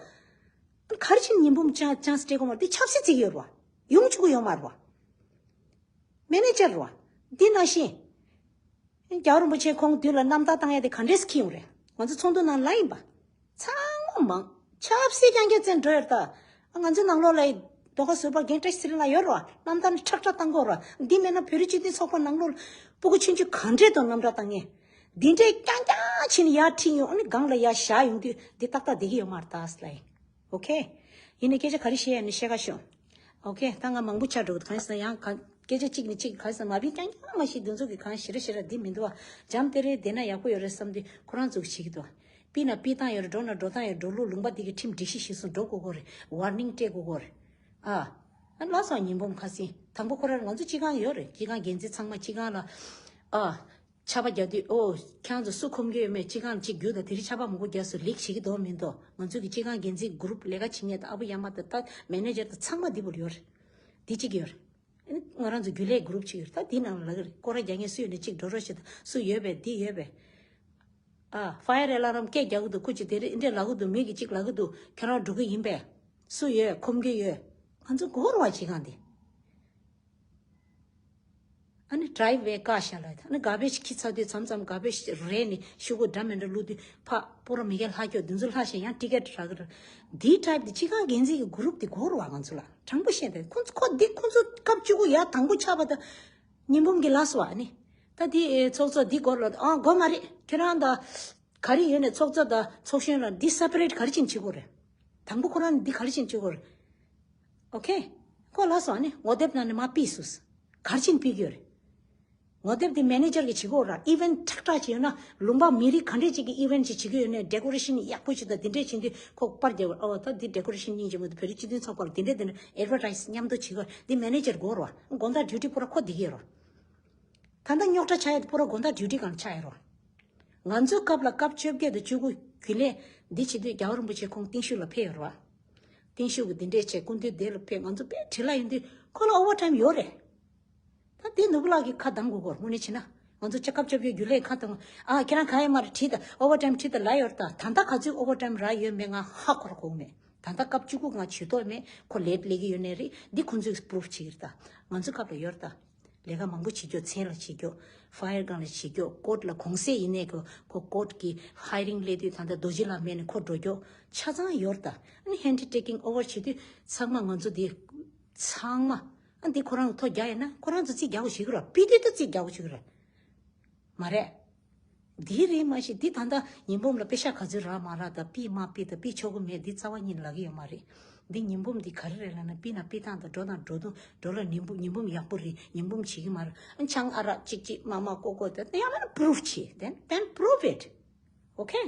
བ། ག་རེ་བྱས་ནས་ཉི་འབུམ་ཅང་ཅང་སྤྲད་གོ་མ་རེད། དེ་ཆབ་སྲིད་བརྩི་གི་ཡོད་རེད་བ། ཡོང་ཆོག་གི་ཡོད་མ་རེད་བ། manager་རེད་བ། འདི་ནང་བཞིན། རྒྱལ་བ་རིན་པོ་ཆེ་ཁོང་མདུན་ལ་རྣམ་ཐར་བཏང་ཡ་དེ་ག་འདྲས་ཁྱེར་ཡོང་རེད། ང་ཚོ་ཚོགས་འདུ་ནང་ལ་ཡིན་པ། ཚང་མ་མང་། ཆབ་སྲིད་རྐྱང་རྐྱང་བཙན་འགྲོ་ཡོད་ད། ང་ཚོ་ནང་ལོགས་ལ་རྡོ་ཁ་ཟུར་པ་རྒན་བཀྲ་ཤིས་ཚེ་རིང་ལགས་ཡོད་རེད་བ། རྣམ་ཐར་ནི་ཁྲག་ཁྲག་བཏང་དགོས་རེད་བ། འདི་མེད་ན་བོད་རིགས་སྤྱི་མཐུན་ཚོགས་པ་ནང་ལོགས་ལ་སྤུ་གུ་ཆུང་ཆུང་ག་འདྲས་དང་རྣམ་ཐར་བཏང་ངེས། འདི་འདྲས་རྐྱང་རྐྱང་བྱས་ནས་ཡར་ཁྲིད་ཡོང་། ཨ་ནི་སྒང་ལ་ཡར་བཞག་ཡོང་དུས་འདི་ཏག་ཏག་བསྡད་ཀྱི་ཡོད་མ་རེད་ད་ལབ་ཡིན། ཨོ་ཁེ། ཡིན་ནའི་སྐད་ཆ་ག་རེ་བཤད་ཡ་ནི་བཤད་ག་ཤོག་ཨོ་ཁེ། ད་ང་མང་པོ་ཆགས་འགྲོ་གི་འདུག་གང་ཡིན་ཟེར་ན་ཡང་གང་སྐད་ཆ་གཅིག་ནས་གཅིག་གང་ཡིན་ཟེར་ན་མ་བི་རྐྱང་རྐྱང་མ་ཤེས། འདི་ཚོ་གི་གང་ཞེ་དྲག་ཞེ་དྲག་འདི་མི་འདུག་བ། འཇམ་དེ་རེད། བསྡད་ན་ཡག་པོ་ཡོད་རེད་བསམ་དུས་ཁོ་རང་ཚོ་གི་བྱེད་ཀྱི་འདུག་བ། སྤི་ན་སྤི་བཏང་ཡོད་རེད། འགྲོ་ན་འགྲོ་སྟངས་ཡོད། འགྲོ་ལུགས་ལུང་པ་འདི་གི་ཁྲིམས་སྒྲིག་གཞི་གཞིར་བཟུང་འགྲོ་དགོས་དགོས་རེད། warning་སྤྲད་དགོས་དགོས་རེད། ཨ། ཨ་ལགས་སོ། ཉི་འབུམ་ཁ་སང་དང་པོ་ཁོ་རང་ང་ཚོ་སྤྱི་ཁང་ཡོད་རེད། སྤྱི་ཁང་འགན་འཛིན་ཚང་མ་སྤྱི་ཁང་ལ། ཨ། ཆར་པ་བརྒྱབ་དུས་ཨོ་ཁྱེད་རང་ཚོ་སུ་ཁོམ་གྱི་ཡོད་མེད། སྤྱི་ཁང་གཅིག་བརྒྱུད་དང་དེ་རིང་ཆར་པ་མང་པོ་བརྒྱབ་སོང་། ལིག་བྱེད་ཀྱི་འདུག་མི་འདུག་ང་ཚོ་གི་སྤྱི་ཁང་འགན་འཛིན་གུ་རུབ་ལས་ཀ་བྱེད་མཁན་དང་ཨ་བུ་ཡ་མ་དང་ད་manager་དང་ཚང་མ་འདི་བར་ཡོད་རེད། འདི་གཅིག་ཡོད་རེད། ཨ་ནི་ང་རང་ཚོ་རྒྱུན་ལས་གུ་རུབ་གཅིག་ཡོད་རེད། ད་འདི་ནང་ལ་ལ་གི་རེད། སྐོར་ར་རྒྱག་མཁན་སུ་ཡོད་ན་གཅིག་འགྲོ་རོགས་བྱེད་དང་། སུ་ཡོད་པས་འདི་ཡོད་པས། ཨ། fire alarm་སྐད་རྒྱག་གི་འདུག་ཁོ་གཅིག་དེ་རེད། འདི་འདྲས་ལབ་གི་འདུག་མི་གིས་གཅིག་ལབ་གི་འདུག་ཁྱེད་རང་འགྲོ་གི་ཡིན་པས། སུ་ཡོད། ཁོམ་གྱི་ཡོད། ང་ཚོ་གོ་ར་བ་བྱེད་གང་དེ། ཨ་ནི་driveway་བཀག་བཞག་ལ། ཨ་ནི་garbage་ཁྱི་ཚ་དུས་མཚམས་མཚམས་garbage་རལ་ནས་ཤོག་གུ་འདྲ་མི་འདྲ་བླུགས་དུས་ཕ་སྤོ་ར་མི་གེ་ལྷག་སྐྱོ་འདི་ཚོ་ལྷག་བཞག་ཡང་ticket་རག་གི་རེད། འདིའི་type་འདི་སྤྱི་ཁང་འགན་འཛིན་གྱི་གུ་རུབ་འདི་གོ་ར་བ་ང་ཚོ་ལ་དྲང་པོ་བཤད་དེ་ཁོ་ཚོ་ཁོ་འདི་ཁོ་ཚོ་སྐབས་བཅུ་དགུ་ཡར་དང་པོ་ཆགས་པ་དང་ཉི་འབུམ་གྱི་ལགས་སོ། ཨ་ནི་ད་འདི་ཚོགས་གཙོ་འདི་སྐོར་ལ་ཨ་དགོས་མ་རེད། ཁྱེད་རང་ད་ག་རེ་ཡོད་ནས་ཚོགས་གཙོ་དང་ཚོགས་གཞོན་ལ་འདི་separate་ག་རེ་བྱས་ནས་བྱེད་དགོས་རེད། དང་པོ་ཁོ་རང་ནས་འདི་ག་རེ་བྱས་ནས་བྱེད་དགོས་རེད། ཨོ་ཁེ། ཁོ་ལ་སོང་ནས་ངོ་དེབ་ནང་ནས་མར་ཕུད་སོང་། ག་རེ་བྱས་ནས་ཕུད་ཀྱི་ཡོད་རེད། ངོ་དེབ་དེ་manager་གིས་བྱེད་ཀྱི་ཡོད་ར། event་ཁྲག་ཁྲག་བྱས་ཡོད་ན་ལུང་པ་མི་རིགས་ག་འདྲས་ཅིག་གི་event་ཅིག་བྱེད་ཀྱི་ཡོད་ནས་decoration་ཡག་པོ་ཞིག་དང་དེ་འདྲས་བྱེད་དུས་ཁོ་པར་རྒྱབ། ཨོ་ད་འདི་decoration་སྙིང་རྗེ་མོ་འདུག་བོད་རིགས་སྤྱི་མཐུན་ཚོགས་པ་ལ་དེ་འདྲས་དེ་འདྲས་advertise་མཉམ་དུ་བྱེད་ཀྱི་ཡོད། འདི་manager་དགོས་ར། དགོང་དག་duty་པུ་ར་ཁོ་བསྡད་ཀྱི་ཡོད་ར། ད་ལྟ་རྙོག་དྲ་ཆགས་ཡ་དེ་པུ་ར་དགོང་དག་duty་སྒང་ལ་ཆགས་ཡོད་ར། ང་ཚོའི་སྐབས་ལ་སྐབས་བཅོ་བརྒྱད་དང་བཅུ་དགུ་རྒྱུན་ལས་འདི་བྱེད་དུས་རྒྱལ་བ་རིན་པོ་ཆེ་ཁོང་བརྟན་བཞུགས་ལ་ཕེབས་ཡོད་རེད་བ། བརྟན་བཞུགས་ཀྱི་འདི་འདྲས་བྱས་སྐུ་མདུན་སྡེ་ལ་ཕེབས། ང་ཚོ་དཔེ་བྲེལ་ལ་ཡོང་དུས་ཁོ་ལ་overtime་ཡོད་རེད། ད་འདི་ནོར་བུ་ལགས་ཀྱིས་ཁ་གདངས་དགོས་སྐོར་དངོས་གནས་བྱས་ན། ང་ཚོ་སྐབས་བཅོ་བརྒྱད་རྒྱུན་ལས་ཁ་གདངས། ཨ་ཁྱེད་རང་ག་ཡེ་མར་བྲིས་དང་overtime་བྲིས་དང་ལབ་ཡོད་རེད། ད་ད་ལྟ་ག་ཚོད་overtime་རག་ཡོད་མེད་ང་ཧ་གོ་ར་གོ་མེད། ད་ལྟ་སྐབས་བཅུ་དགུ་ང་ཇུས་གཏོགས་མེད། ཁོ་late་སླེབས་ཀྱི་ཡོད་ནའི་རེད། འདི་ཁོ་ཚོས་proof་བྱེད་ཀྱི་རེད། ད་ང་ཚོ་སྐབས་ལ་ཡོད་རེད་ད། ལས་ཀ་མང་པོ་བྱེད་རྒྱུ། མཚན་ལ་བྱེད་རྒྱུ། fire་སྒང་ལ་བྱེད་རྒྱུ། court་ལ་གུང་སེང་ཡིན་ནའི་ཁོ་ཁོ་court་གི་hiring་སླེབས་དུས་ད་ལྟ་རྡོ་རྗེ་ལགས་མེད་ནས་ཁོ་འགྲོ་རྒྱུ་ཆ་ཚང་ཡོད་རེད་ད། ཨ་ནི་hand taking over་བྱེད་དུས་ཚང་མ་ང་ཚོ་འདི་ཚང་མ་ཨ་འདི་ཁོ་རང་གི་ཐོ་རྒྱག་ཡིན་ན་ཁོ་རང་ཚོ་རྩིས་རྒྱག་དགོས་བྱེད་ཀྱི་རེད། ཕུད་དུས་ད་རྩིས་རྒྱག་དགོས་བྱེད་ཀྱི་རེད། མ་རེད། འདི་རེད་མ་གཞི་འདི་ད་ལྟ་ཉི་འབུམ་ལ་པེ་ཤག་ག་ཚོད་རག་མ་རག་དང་ཕུད་མ་ཕུད་དང་ཕུད་ཆོག་གི་མེད་འདི་རྩ་བ་ཉིད་ལབ་ཀྱི་ཡོད་མ་རེད། འདི་ཉི་འབུམ་འདི་ག་རེ་རེད་ལབ་ན་ཕུད་ན་ཕུད་སྟངས་དང་འགྲོ་དང་འགྲོ་དུས་འགྲོ་ལ་ཉི་འབུམ་ཉི་འབུམ་ཡག་པོ་རེད། ཉི་འབུམ་བྱེད་ཀྱི་མ་རེད། ཨ་ཆང་ཨ་རག་གཅིག་གཅིག་མ་མ་ལྐོག་ལྐོག་དེ་ཡང་མིན་ན་proof་བྱེད། then then prove it. Okay.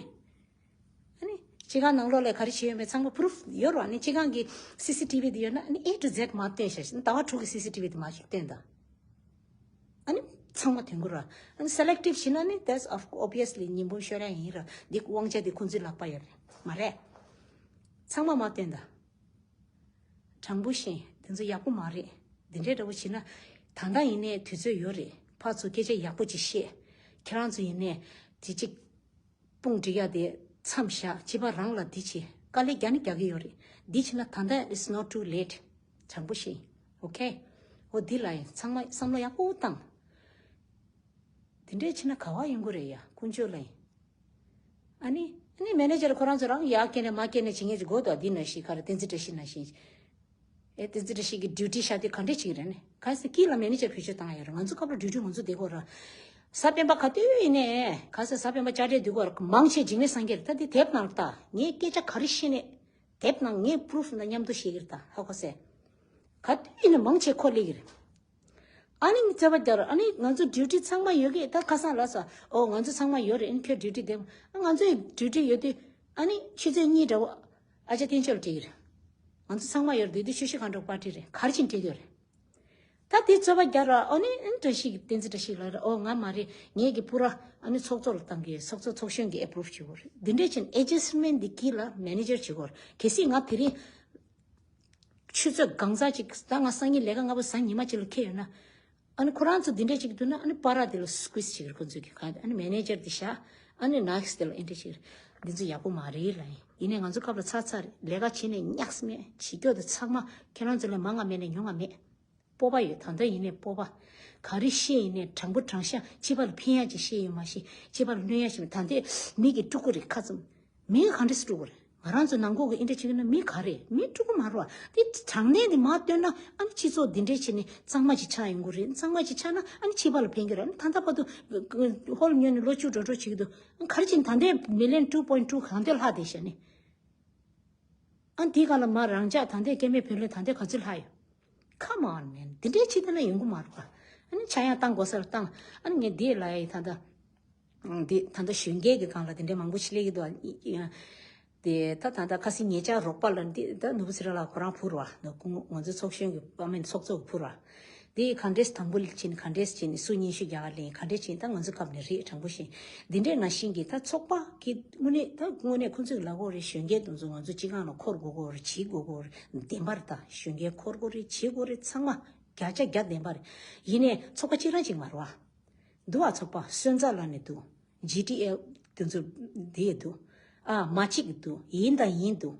ཨ་ནི་སྤྱི་ཁང་ནང་ལོགས་ལ་ག་རེ་བྱས་ཡོད་མེད་ཚང་མ་proof་ཡོད་རེད། ཨ་ནི་སྤྱི་ཁང་གི་C C T V་དེ་ཡོད་ན་ཨ་ནི་A to Z་མར་སྟོན་ཤག་ཟླ་བ་དྲུག་གི་C C T V་དེ་མར་ཞིག་སྟོན་དང་། ཨ་ནི་ཚང་མ་ཐོན་གྱི་རེད། ཨ་ནི་selective་བྱས་ན་ནི་that's of obviously་ཉི་འབུམ་ཤོར་ཡ་ཡིན་རེད། འདི་དབང་ཆ་དེ་ཁོང་ཚོའི་ལག་པ་ཡོད་རེད་མ་རེད། ཚང་མ་མར་སྟོན་དང་། དྲང་པོ་བཤད་དེ་ཚོ་ཡག་པོ་མ་རེད། འདི་འདྲའི་འདྲ་པོ་བྱས་ན་ད་ལྟ་ཡིན་ནའི་དུས་ཚོད་ཡོད་རེད། ཕར་ཚུར་སྐད་ཆ་ཡག་པོ་ཅིག་བཤད། ཁྱེད་རང་ཚོ་ཡིན་ནའི་དེ་གཅིག་དཔུང་སྒྲིག་ཡ་དེ་མཚམས་བཞག་བྱིས་པ་རང་ལ་འདི་བྱེད། དཀའ་ལས་རྒྱག་ནི་རྒྱག་གི་ཡོད་རེད། འདི་བྱེད་ན་ད་ལྟ་it's not too late། དྲང་པོ་བཤད་ཡིན། Okay། འོ་འདི་ལ་ཡིན་ཚང་མ་བསམ་བློ་ཡག་པོ་བཏང་། འདི་འདྲས་བྱེད་ན་ག་བ་ཡོང་གི་རེད་ཡ་དཀོན་མཆོག་ལ་ཡིན། ཨ་ནི་ཨ་ནི་manager་ཁོ་རང་ཚོ་རང་ཡར་སྐྱེལ་ནས་མར་སྐྱེལ་ནས་བྱེད་མཁན་ཅིག་དགོས་དོ། འདི་ནང་བཞིན་ག་རེ་བསྟན་འཛིན་བཀྲ་ཤིས་ནང་བཞིན། ཨེ་བསྟན་འཛིན་བཀྲ་ཤིས་ཀྱི་duty་བཞག་དུས་ག་འདྲས་བྱེད་ཀྱི་རེད་ནི། གལ་སྲིད་དཀྱིལ་ལ་manager་བེད་སྤྱོད་བཏང་ཡ་རེད། ང་ཚོ་སྐབས་ལ་duty་ང་ཚོ་བསྡད་དགོས་ར། གཟའ་སྤེན་པ་ག་དུས་ཡིན་ནའི་གལ་སྲིད་གཟའ་སྤེན་པ་དཔྱ་ཁྲལ་བསྡུ་དགོས་ར། མང་ཆེ་འཇིགས་མེད་སངས་རྒྱས་རེད། ད་འདི་དེབ་ནང་ལ་ལྟ། ངས་སྐད་ཆ་ག་རེ་བཤད་ནས་དེབ་ནང་ངས་proof་དང་མཉམ་དུ་བཤད་ཀྱི་རེད། ད་ཧ་གོ་སོང་། ག་དུས་ཡིན་ནའི་མང་ཆེ་ཁོ་སླེབས་ཀྱི་རེད། ཨ་ནི་མི་རྩོད་པ་རྒྱག་ར། ཨ་ནི་ང་ཚོ་duty་ཚང་མ་ཡོད་ཀྱི། ད་ཁ་སང་ལབ་སོང་། ཨོ་ང་ཚོ་ཚང་མ་ཡོད་རེད། ཨ་ནི་ཁྱོད་duty་བསྡད། ང་ཚོའི་duty་ཡོད་དུས་ ཨ་ནི་ཆུ་ཚོད་གཉིས་འདྲ་བོ་ཨ་ཅག་བསྟན་ཆོས་ལ་སྤྲད་ཀྱི་རེད། ང་ཚོ་ཚང་མ་ཡོད་རེད། དེ་དུས་ཆུ་བཞི་སྒང་དྲུག་པར་ཊི་རེད། ག་རེ་བྱས་ནས་སྤྲད་ཀྱི་ཡོད་རེད། ད་དེ་རྩོད་པ་རྒྱག་ར། ཨ་ནི་ཨ་ནི་བཀྲ་ཤིས་བསྟན་འཛིན་བཀྲ་ཤིས་ལགས་རེད། ཨོ་ང་མ་རེད། ངེད་ཀྱི་པུ་ར་ཨ་ནི་ཚོགས་གཙོ་ལ་བཏང་གི། ཚོགས་གཙོ་ཚོགས་གཞོན་གྱིས་ཨེ་པུ་རུབ་བྱེད་དགོས་རེད། འདི་འདྲས་བྱས་ནས་ཨེ་ཇི་སི་མེན་ཊི་འདི་དཀྱིལ་ལ་མེ་ནེ་ཇར་བྱེད་དགོས་རེད། གལ་སྲིད་ང་དེ་རིང་ཆུ་ཚོད་གང་ཙམ་ཅིག་ད་ང་སང་ཉིན་ལས་ཀ་སྔ་པོ་གཟའ་ཉི་མ་ཅིག་ལ་འཁེལ་ཡོད་ན། ཨ་ནི་ཁོ་རང་ཚོ་འདི་འདྲས་ཅིག་འདུག་ན། ཨ་ནི་པ་ར་དེ་ལ་སི་ཀུ་ཨིས་བྱེད་ཀྱི་རེད། ཁོ་ཚོས་ཀྱི་གང་ཨ་ནི་མེ་ནེ་ཇར་དེ་བཞག་ཨ་ནི་ནེག་སི་ཊི་དེ་ལ་ཨེ་འདྲས་བྱེད་ཀྱི་རེད། འདི་ཚོ་ཡག་པོ་མ་རེད་ལབ་ཡིན། ཡིན་ནའི་ང་ཚོ་སྐབས་ལ་ཚར་ཚར་རེད། ལས་ཀ་བྱེད་ནས་ཉག་སྨྲས། བྱེད་རྒྱུ་དེ་ཚང་མ་ཁྱེད་རང་ཚོ་ལས་མང་ང་མེད་ནས་ཉུང་ང་མེད། སྤོབས་པ་ཡོད། ད་ལྟ་ཡིན་ནའི་སྤོབས་པ། ག་རེ་བཤད་ཡིན་ནའི་དྲང་པོ་དྲང་བཞག་སྤྱི་པ་ལ་ཕན་ཡག་ཅིག་བཤད་ཡོད་མ་གཞི་སྤྱི་པ་ལ་གནོད་ཡག་ཅིག་མེད། ད་ལྟའི་མི་གིས་དཀྲུག་གི་རེད། ཁ་ཙམ་མི་གིས་ག་འདྲས་སེ་དཀྲུག་གི་རེད། ང་རང་ཚོ་ནང་ཁུལ་གྱི་ཨེ་འདྲ་བྱེད་ཀྱི་ན་མི་ག་རེ་མི་དཀྲུག་གི་མ་རེད་བ། དེ་དྲང་གནས་དེ་མར་བཏོན་ན་ཨ་ནི་སྤྱི་ཚོགས་འདི་འདྲས་བྱས་ནས་གཙང་མ་ཅིག་ཆགས་ཡོང་གི་རེད། གཙང་མ་ཅིག་ཆགས་ན་ཨ་ནི་སྤྱི་པ་ལ་ཕན་གྱི་རེད། ཨ་ནི་ད་ལྟ་བར་དུ་ཧོལ་ཉོས་ནས་ལོ་བཅུ་འགྲོ་འགྲོ་བྱེད་ཀྱི་འདུག་ག་རེ་བྱས་ནས་ད་ལྟའི་མི་ལི་ཡོན་ཊུ་པོ་ཡིན་ཊུ་གང་དེ་ལྷག་བསྡད་ཤག་ནི། ཨ་འདི་ག་ལ་མ་རང་ཅག་ད་ལྟའི་སྐྱེ་དམན་བུ་ལོན་ད་ལྟའི་ག་ཚོད་ལྷག་ཡོད། Come on man། འདི་འདྲའི་ཕྱི་དེ་ན་ཡོང་གི་མ་རེད་པ། ཨ་ནི་ཆག་ཡང་བཏང་དགོས་ས་ལ་བཏང་། ཨ་ནི་ངས་འདི་ལ་ཡི་ད་ལྟ་འདི་ད་ལྟ་གཞོན་སྐྱེས་ཀྱི་སྒང་ལ་འདི་འདྲའི་མང་པོ་ཞིག་སླེབས་ཀྱི་འདུག་དེ་ད་ད་ལྟ་ཁ་སང་ཉེ་ཆར་རོགས་པ་ལ་འདི་ད་ནོར་བུ་ཚེ་རིང་ལགས་ཁོ་རང་བུ་རེད་པ། ནོར་ཁོང་ང་ཚོའི་ཚོགས་གཞོན་གྱི་པ་མེན་ཚོགས་གཙོ་གི་བུ་རེད་པ། དེ་ག་འདྲས་དང་པོ་ལ་ཕྱིན། ག་འདྲས་ཕྱིན་སུ་སྙན་ཞུ་རྒྱག་ག་ལེན། ག་འདྲས་ཕྱིན་ད་ང་ཚོ་སྐབས་ནས་རེད། དྲང་པོ་བཤད། འདི་འདྲས་ནང་བཞིན་གྱི་ད་ཚོགས་པ་གི་དངོས་གནས་ད་དངོས་གནས་ཁོ་ཚོས་ལབ་དགོས་རེད། གཞོན་སྐྱེས་དེ་ཚོ་ང་ཚོ་སྤྱི་ཁང་ལ་འཁོར་དགོས་དགོས་རེད། བྱེད་དགོས་དགོས་རེད། བདེན་པ་རེད། ད་གཞོན་སྐྱེས་འཁོར་དགོས་རེད། བྱེད་དགོས་རེད། ཚང་མ་བརྒྱ་ཆ་བརྒྱ་བདེན་པ་རེད། ཡིན་ནའི་ཚོགས་པ་གཅིག་རང་གཅིག་མ་རེད་པ། འདུག་ཨ། ཚོགས་པ་སོན་རྩ་ལབ་ནས་འདུག་ཇི་ཊི་ཨེལ་དེ་ཚོ་དེ་འདུག་ཨ་མ་གཅིག་འདུག་ཡིན་དང་ཡིན་འདུག་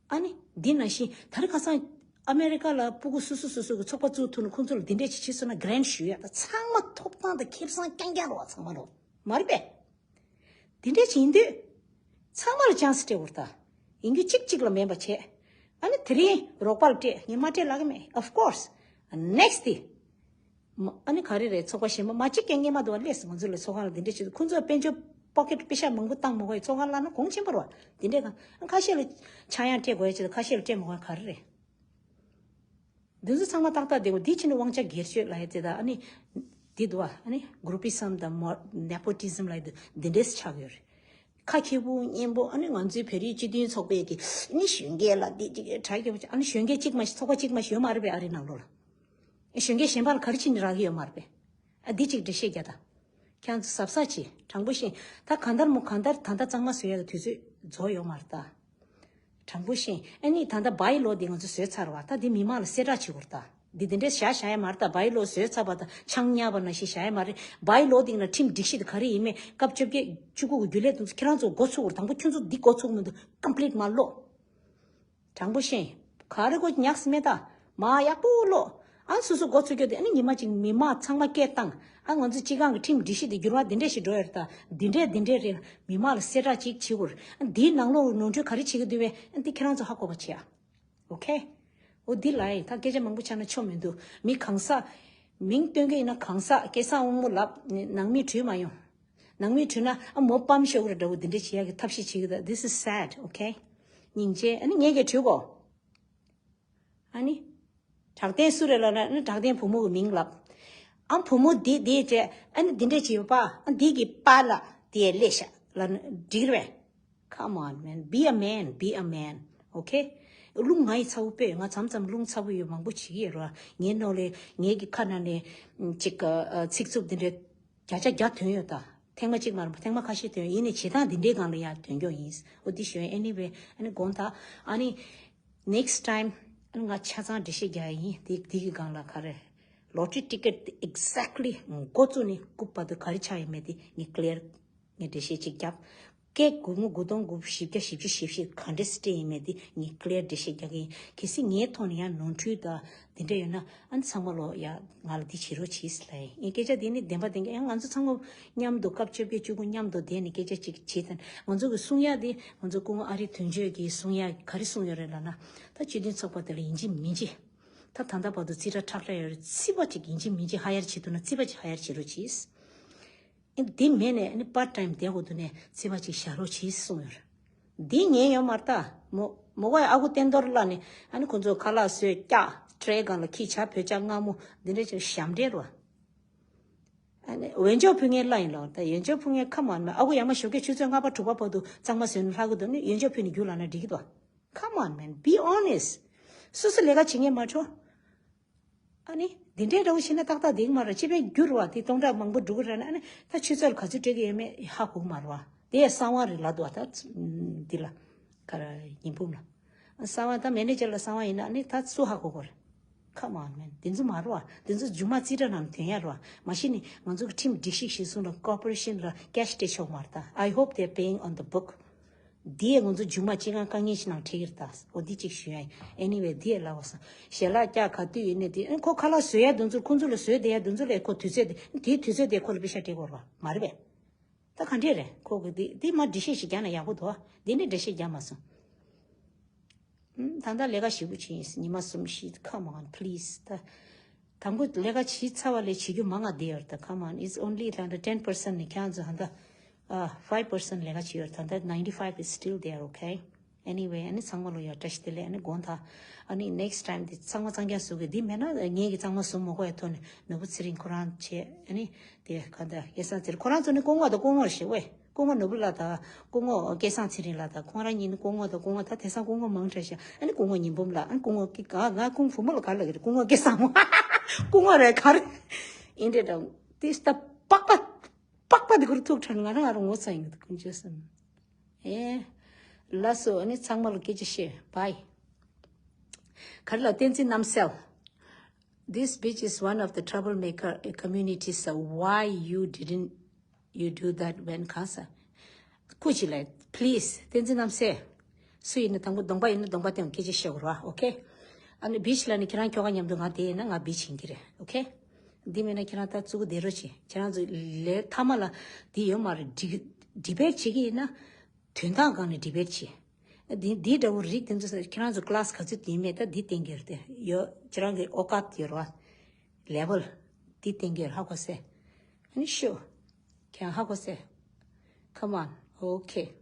ཨ་ནི་འདི་ནང་བཞིན་ད་རེས་ཁ་སང་ཨ་མེ་རི་ཀ་ལ་སྤུ་གུ་སོ་སོ་སོ་སོ་གི་ཚོགས་པ་བཙུགས་ཐུབ་ན་ཁོང་ཚོ་ལ་འདི་འདྲས་ཅིག་བྱེད་སོང་ན་གྷ་རན་ཊི་ཞུ་ཡ། ད་ཚང་མ་ཐོབ་ཐང་དང་ཁེ་བཟང་རྐྱང་རྐྱང་རེད་པ། ཚང་མ་རོ་མ་རེད་པས། འདི་འདྲས་ཅིག་ཡིན་དུས་ཚང་མ་ལ་ཅན་སི་སྤྲད་དགོས་རེད། ད་ཡིན་རྒྱུ་གཅིག་གཅིག་ལ་མིན་པ་བྱས། ཨ་ནི་དེ་རིང་རོགས་པ་ལ་སྤྲད། ངས་མ་སྤྲད་ལབ་ཀྱི་མེད། Of course next day ཨ་ནི་ག་རེ་རེད། ཚོགས་པ་གཞན་པ་མ་གཅིག་ཀྱང་སྔོན་མ་དུ་བ་སླེབས་སོང་། ང་ཚོ་ལ་ཚོགས་ཁང་ལ་འདི་འདྲས་བྱེད་དུས་ཁོང་ཚོས་དཔལ་འབྱོར་པོ་ཀེཊ་པེ་ཤ་མང་པོ་བཏང་མ་དགོས་ཡ། ཚོགས་ཁང་ལ་ན་གོང་ཆེན་པོ་རེད་པ། འདི་འདྲས་གང་ཁ་ཤས་ལ་ཆག་ཡང་སྤྲད་དགོས་ཡ་བྱེད་དུས་ཁ་ཤས་ལ་སྤྲད་མ་དགོས་ཡ་ག་རེ་རེད། འདི་ཚོ་ཚང་མ་ཏག་ཏག་བསྡད་དགོས། འདི་ཕྱིན་ནས་དབང་ཆ་སྒེར་གཅོད་ལབ་ཡ་དེ་དང་ཨ་ནི་འདི་འདུག་པ། ཨ་ནི་གུ་རུ་པི་ཛམ་དང་མོ་ནེ་པོ་ཊི་ཛམ་ལབ་ཡ་དེ་འདི་འདྲས་ཆགས་ཡོད་རེད། ཁ་ཁེ་པོ་སྙན་པོ་ཨ་ནི་ང་ཚོའི་བོད་རིགས་སྤྱི་མཐུན་ཚོགས་པས་ཀྱི་ཨ་ནི་གཞོན་སྐྱེས་ལ་འདི་ཅིག་དྲག་སྐྱེད་པོ་ཅིག་ཨ་ནི་གཞོན་སྐྱེས་གཅིག་མ་ཞིག་ཚོགས་པ་གཅིག་མ་ཞིག་ཡོད་མ་རེད་པས། ཨ་རིའི་ནང་ལོགས་ལ་གཞོན་སྐྱེས་གཞན་པ་ལ་ག་རེ་བྱས་ནས་རག་གི་ཡོད་མ་རེད་པས། ཨ་འདི་ཅིག་འགྲེལ་བཤད་རྒྱག་དང་། ཁྱེད་ཚོ་གཟབ་གཟབ་བྱེད། དྲང་པོ་བཤད། ད་གང་ལྟར་མོ་གང་ལྟར་ད་ལྟ་གཙང་མ་བཟོ་ཡག་གི་དུས་ཚོད་རྫོགས་ཡོད་མ་རེད་ད། དྲང་པོ་བཤད། ཨ་ནི་ད་ལྟ་བྷའི་ལོ་འདི་ང་ཚོ་བཟོས་ཚར་བ། ད་འདི་མི་མང་ལ་གསལ་བསྒྲགས་བྱེད་དགོས་རེད་ད། འདི་འདི་འདྲས་བཞག་བཞག་ཡ་མ་རེད་ད། བྷའི་ལོ་བཟོས་ཚར་བ་དང་ཆང་ཉར་བ་ནང་བཞིན་བཞག་ཡ་མ་རེད། བྷའི་ལོ་འདི་ནང་ཁྲིམས་སྒྲིག་གཞི་དེ་ག་རེ་ཡིན་མིན་སྐབས་བཅོ་བརྒྱད་བཅུ་དགུ་གི་རྒྱུན་ལས་དེ་ཚོ་ཁྱེད་རང་ཚོ་འགོ་ཚུགས་དགོས་རེད། དང་པོ་ཁྱོད་ཚོ་འདི་འགོ་ཚུགས་མི་འདུག་ཀོམ་པི་ལིཊ་མར་ཀློག་དྲང་པོ་བཤད། ག་རེ་དགོས་ཉག་སི་མེད་ད། མར་ཡག་པོ་ཀློག་ཨ་སོ་སོ་འགོ་ཚུགས་རྒྱུ་དེ་ཨ་ནི་ཉི་མ་གཅིག་མི་མང་ཚང་མ་སྐད་བཏང་། ཨ་ང་ཚོ་སྤྱི་ཁང་གི་ཁྲིམས་སྒྲིག་གཞི་དེ་འགྱུར་བ་འདི་འདྲས་ཞིག་འགྲོ་ཡོད་རེད་ད། འདི་འདྲས་འདི་འདྲས་རེད། མི་མང་ལ་གསལ་བསྒྲགས་ཅིག་བྱེད་དགོས་རེད། ཨ་འདིའི་ནང་ལོགས་ནོར་འཁྲུལ་ག་རེ་བྱེད་ཀྱི་འདུག་པས། ཨ་འདི་ཁྱེད་རང་ཚོ་ཧ་གོ་བ་བྱེད་ཨ། ཨོ་ཁེ། ཨོ་འདི་ལ་ཡིན་ད་སྐད་ཆ་མང་པོ་ཆགས་ན་ཆོ་མི་འདུག་མི་གང་ཟག་མིང་སྟོན་གྱི་ཡིན་ན་གང་ཟག་སྐལ་བཟང་དབང་མོ་ལབ། ནང་མི་བྲོས་མ་ཡོང་། ནང་མི་བྲོས་ན་ཨ་མོ་སྤམ་ཤོར་གི་རེད་འདྲ་བོ་འདི་འདྲ་བྱེད་ཡག་གི་ཐབས་ཤེས་བྱེད་ཀྱི་ད། This is sad, okay? སྙིང་རྗེ། ཨ་ནི་ངས་ཀྱིས་བྲོས་གོ་ཨ་ནི། དྲག་ལྡན་སུ་རེད་ལབ་ན་ཨ་ནི་དྲག་ལྡན་བུ་མོ་གི་མིང་ལབ། ཨ་བུ་མོ་འདི་འདི་བྱས་ཨ་ནི་འདི་འདྲ་བྱེད་པ་ཨ་འདི་གི་པཱ་ལགས་དེ་སླེབས་ཤག་ལབ་ན་འགྲིག་རེད། Come on man, be a man, be a man, okay? རླུང་ང་ཡི་ཚ་བོ་དཔེ་ང་མཚམས་མཚམས་རླུང་ཚ་བོ་ཡོད་མང་པོ་བྱེད་ཀྱི་ཡོད་རེད་བ། ངའི་ནང་ལས་ངའི་གི་ཁ་ནང་ནས་ཅིག་ཨ་ཚིག་རྩུབ་འདི་འདྲའི་བརྒྱ་ཆ་བརྒྱ་ཐོན་ཡོད་ད། ཐེངས་མ་གཅིག་མ་རེད་ཐེངས་མ་ཁ་ཤས་ཐོན་ཡོད། ཡིན་ནའི་བྱེད་སྟངས་འདི་འདྲའི་སྒང་ལ་ཡང་ཐོན་ཀྱོག་ཡིན། འོ་འདི་ཞུ་ཡ། Anyway ཨ་ནི་དགོངས་དག་ཨ་ནི་next time ཨ་ནི་ང་ཆ་ཚང་འགྲེལ་བཤད་རྒྱག་ཡ་ཡིན། འདི་འདི་གི་སྒང་ལ་ག་རེ་lottery ticket དེ་exactly འགོ་བཙུགས་ནས་རྐུབ་བར་དུ་ག་རེ་ཆགས་ཡོད་མེད་དེ་ངས་clear ངས་འགྲེལ་བཤད་ཅིག་བརྒྱབ། སྐད་སྒོར་མོ་དགུ་སྟོང་དགུ་བཞི་བརྒྱ་བཞི་བཅུ་ཞེ་བཞི་ག་འདྲས་སེ་སྤྲད་ཡིན་མེད་དེ་ངས་clear འགྲེལ་བཤད་རྒྱག་གི་ཡིན། གལ་སྲིད་ངའི་ཐོག་ནས་ཡང་ནོར་འཁྲུལ་དང་དེ་འདྲ་ཡོད་ན་ཨ་ནི་ཚང་མ་ལོ་ཡ་ང་ལ་འདི་བྱེད་རོགས་གྱིས་ལབ་ཡིན། ངས་སྐད་ཆ་དེ་ནི་བདེན་པ་བདེན་གི། ཡང་ང་ཚོ་ཚང་མ་མཉམ་དུ་སྐབས་བཅོ་བརྒྱད་བཅུ་དགུ་མཉམ་དུ་བསྡད་ནས་སྐད་ཆ་ཅིག་བྱེད་དང་། ང་ཚོ་གི་གསུང་ཡ་དེ་ང་ཚོ་སྐུ་ངོ་ཨ་རིའི་དོན་གཅོད་ཀྱིས་གསུང་ཡ་ག་རེ་གསུངས་ཡོད་རེད་ལབ་ན། ད་སྤྱི་མཐུན་ཚོགས་པ་དེ་ལ་ཡིན་གཅིག་མིན་གཅིག་ད་ད་ལྟ་བར་དུ་རྩིས་ཁྲ་ཁྲག་ཁྲ་ཡོད་རེད། རྩིས་པ་ཅིག་ཡིན་གཅིག་མིན་གཅིག་hire བྱེད་ཐུབ་ན་རྩིས་པ་ཅིག་hire བྱེད་རོགས་གྱིས། ཨ་ནི་དེ་མེད་ནས་ཨ་ནི་part time བསྡད་དགོས་འདུག་ནས་རྩིས་པ་ཅིག་བཞག་རོགས་གྱིས་གསུངས་ཡོད་རེད། འདི་ཉན་ཡོད་མ་རེད་ད། མོ་མོ་གོ་ཡ་ཨ་ཁུ་བསྟན་རྡོར་ལགས་ནས་ཨ་ནི་ཁོ་ཚོ་ཁ་ལག་བཟོས་བཀྱག་ཊེ་རེ་སྒང་ལ་ཁྱི་བྱ་བོད་ཇ་མངར་མོ་འདི་འདྲ་ཅིག་ཞབས་འདྲེན་རེད་བ། ཨ་ནི་འོན་ཅོག་ཕུལ་མཁན་སླ་ཡིན་ལོ། ད་འོན་ཅོག་ཕུལ་མཁན་ཁ་མ་ཨ་ཁུ་ཡ་མ་ཞོགས་ཀས་ཆུ་ཚོད་ལྔ་པ་དྲུག་པ་བར་དུ་གཙང་མ་བཟོས་ན་ལྷག་གི་འདུག་ནི། འོན་ཅོག་ཕུལ་ནས་རྒྱུགས་ལབ་ན་འགྲིག་གི་འདུག Come on, man, be honest. སོ་སོ་ལས་ཀ་བྱེད་མཁན་མ་འཕྲོ། ཨ་ནི་འདི་འདྲའི་འདྲ་བོ་བྱས་ན་ཏག་ཏག་འགྲིག་གི་མ་རེད། སྤྱི་པའི་རྒྱུ་རེད་བ། དེ་སྟོང་ཕྲག་མང་པོ་འགྲོ་གི་རེད་ན། ཨ་ནི་ད་ཆུ་ཚོད་ལ་ག་ཚོད་སྤྲད་ཀྱི་ཡོད་མེད་ཧ་གོ་གི་མ་རེད་བ། དེ་གསང་བ་རེད་ལབ་འདུག་བ། ད་འདི་ལ་ག་རེ་ཉི་འབུམ་ལ་གསང་བ། ད་མེ་ནེ་ཇར་ལ་གསང་བ་ཡིན་ན་ཨ་ནི་ད་སུ་ཧ་གོ་གི་རེད། Come on, man. དེ་ཚོ་མ་རེད་བ། དེ་ཚོ་མཇུག་མ་རྩིས་ཁྲ་ནང་དོན་ཡ་རེད་བ། མ་གཞི་ནི་ང་ཚོ་གི་ཁྲིམས་སྒྲིག་གཞི་གཞིར་བཟུང་ལ་ཀོར་པོ་རེ་ཤན་ལ་ཀེཤ་སྤྲད་ཆོག་མ་རེད་ད། I hope they're paying on the book. དེ་ཡས་ང་ཚོ་མཇུག་མ་སྤྱི་ཁང་དཀའ་ངལ་ཞིག་ནང་འཕྲད་ཀྱི་རེད་ད། འོ་འདི་གཅིག་ཞུ་ཡ་ཡིན། Anyway, དེ་ཡས་ལབ་པ་སང་ཞལ་ལག་བཀྱག་ག་དུས་ཡིན་ནའི་དེ་ཨ་ཁོ་ཁ་ལག་བཟོ་ཡ་དེ་ཚོ་ཁོ་ཚོ་ལ་བཟོས་བསྡད་ཡ་དེ་ཚོ་ལ་ཁོ་དུས་ཚོད་དེ་དེའི་དུས་ཚོད་དེ་ཁོ་ལ་པེ་ཤ་སྤྲད་དགོས་རེད་བ། མ་རེད་པས། ད་ག་འདྲས་རེད། ཁོ་གི་དེ་དེ་མ་འགྲེལ་བཤད་ཞིག་རྒྱག་ན་ཡག་པོ་འདུག་བ། དེ་ནས་འགྲེལ་བཤད་རྒྱག་མ་སོང་། ཨུམ། ད་ལྟ་ལས་ཀ་ཞེ་པོ་བྱས་ཡིན། ཉི་མ་གསུམ་བཞི། Come on, please. ད་དང་པོ་ལས་ཀ་བྱས་ཚར་བ་ལས་བྱེད་རྒྱུ་མང་ང་བསྡད་ཡོད་རེད་ད། Come on, it's only ད་ལྟ་ten percent ནས་ཁྱེད་ཚོ་ད་ལྟ་ཨ་five percent ལས་ཀ་བྱས་ཡོད་རེད། ད་ལྟ ninety five is still there, okay? Anyway, ཨ་ནི་ཚང་མ་ལ་ཡང་བཀྲ་ཤིས་བདེ་ལེགས། ཨ་ནི་དགོངས་དག་ཨ་ནི་next time དེ་གཙང་མ་གཙང་རྐྱང་བཟོ་གི། འདི་མེད་ན་ངེད་ཀྱི་གཙང་མ་བཟོ་མ་དགོས་ཡ་ཐོག་ནས་ནོར་བུ་ཚེ་རིང་ཁོ་རང་བྱས། ཨ་ནི་དེ་ག་ད་སྐལ་བཟང་ཚེ་རིང་ཁོ་རང་ཚོ་ནི་སྐུ་ངོ་དང་སྐུ་ངོ་ཞེས་ཝེ། སྐུ་ངོ་ནོར་བུ་ལགས་དང་སྐུ་ངོ་སྐལ་བཟང་ཚེ་རིང་ལགས་དང་ཁོང་རང་གཉིས་ནི་སྐུ་ངོ་དང་སྐུ་ངོ། ད་དེང་སང་སྐུ་ངོ་མང་དྲགས་ཤག་ཨ་ནི་སྐུ་ངོ་ཉི་འབུམ་ལགས། ཨ་ནི་སྐུ་ངོ་ཀི་ག་ང་ཁོང་བུ་མོ་ལ་ག་ལབ་ཀྱི་རེད། སྐུ་ངོ་སྐལ་བཟང་མོ། སྐུ་ངོ་རེད་ག་རེ་ཡིན་འདྲ་འདྲ། དེ་ལྟ་པགས་པ་པགས་པ་དེ་ཁོར་ཐུག་ཁྲལ་ང་རང་ང་རང་ངོ་ཚ་ཡིན་གི་ཀུན་སྤྱོད་བསམ། ཨེ། ལགས་སོ། ཨ་ནི་ཚང་མ་ལ་སྐད་ཆ་བཤད། Bye. ག་རེ་ལ་བསྟན་འཛིན་རྣམ་གསལ། This bitch is one of the troublemaker in community, so why you didn't you do that when གང་ས། སྐུ་མཁྱེན་ལགས། Please. བསྟན་འཛིན་རྣམ་གསལ། སུ་ཡིན་ན་དང་པོ་གདོང་པ་ཡིན་ན་གདོང་པ་སྟོན། སྐད་ཆ་བཤད་དགོས་རེད་བ། Okay? ཨ་ནི་bitch ལབ་ནི་ཁྱེད་རང་ཁྱོ་ག་མཉམ་དུ་ང་བསྡད་ཡིན་ན་ང་bitch ཡིན་གྱི་རེད། Okay? འདི་མེད་ན་ཁྱེད་རང་ད་བཙུགས་བསྡད་རོགས་བྱེད། ཁྱེད་རང་ཚོ་ལས་མཐའ་མ་ལ་འདི་ཡོད་མ་རེད། debate བྱེད་ཀྱི་ཡིན་ན་དོན་དག་སྒང་ནས་debate བྱེད། འདི་འདི་འདྲ་བོ་རིགས་དེ་ཚོ་ཁྱེད་རང་ཚོ་class ག་ཚོད་དེ་མེད། ད་འདི་བསྟན་གྱི་རེད་དེ་ཡོད། ཁྱེད་རང་གི་ཨོ་ཀ་ཏི་ཡོད་རེད་བ། Level འདི་བསྟན་གྱི་རེད། ཧ་གོ་སོང་། ཨ་ནི་ཤོ། ཁྱེད་རང་ཧ་གོ་སོང་། Come on. Okay.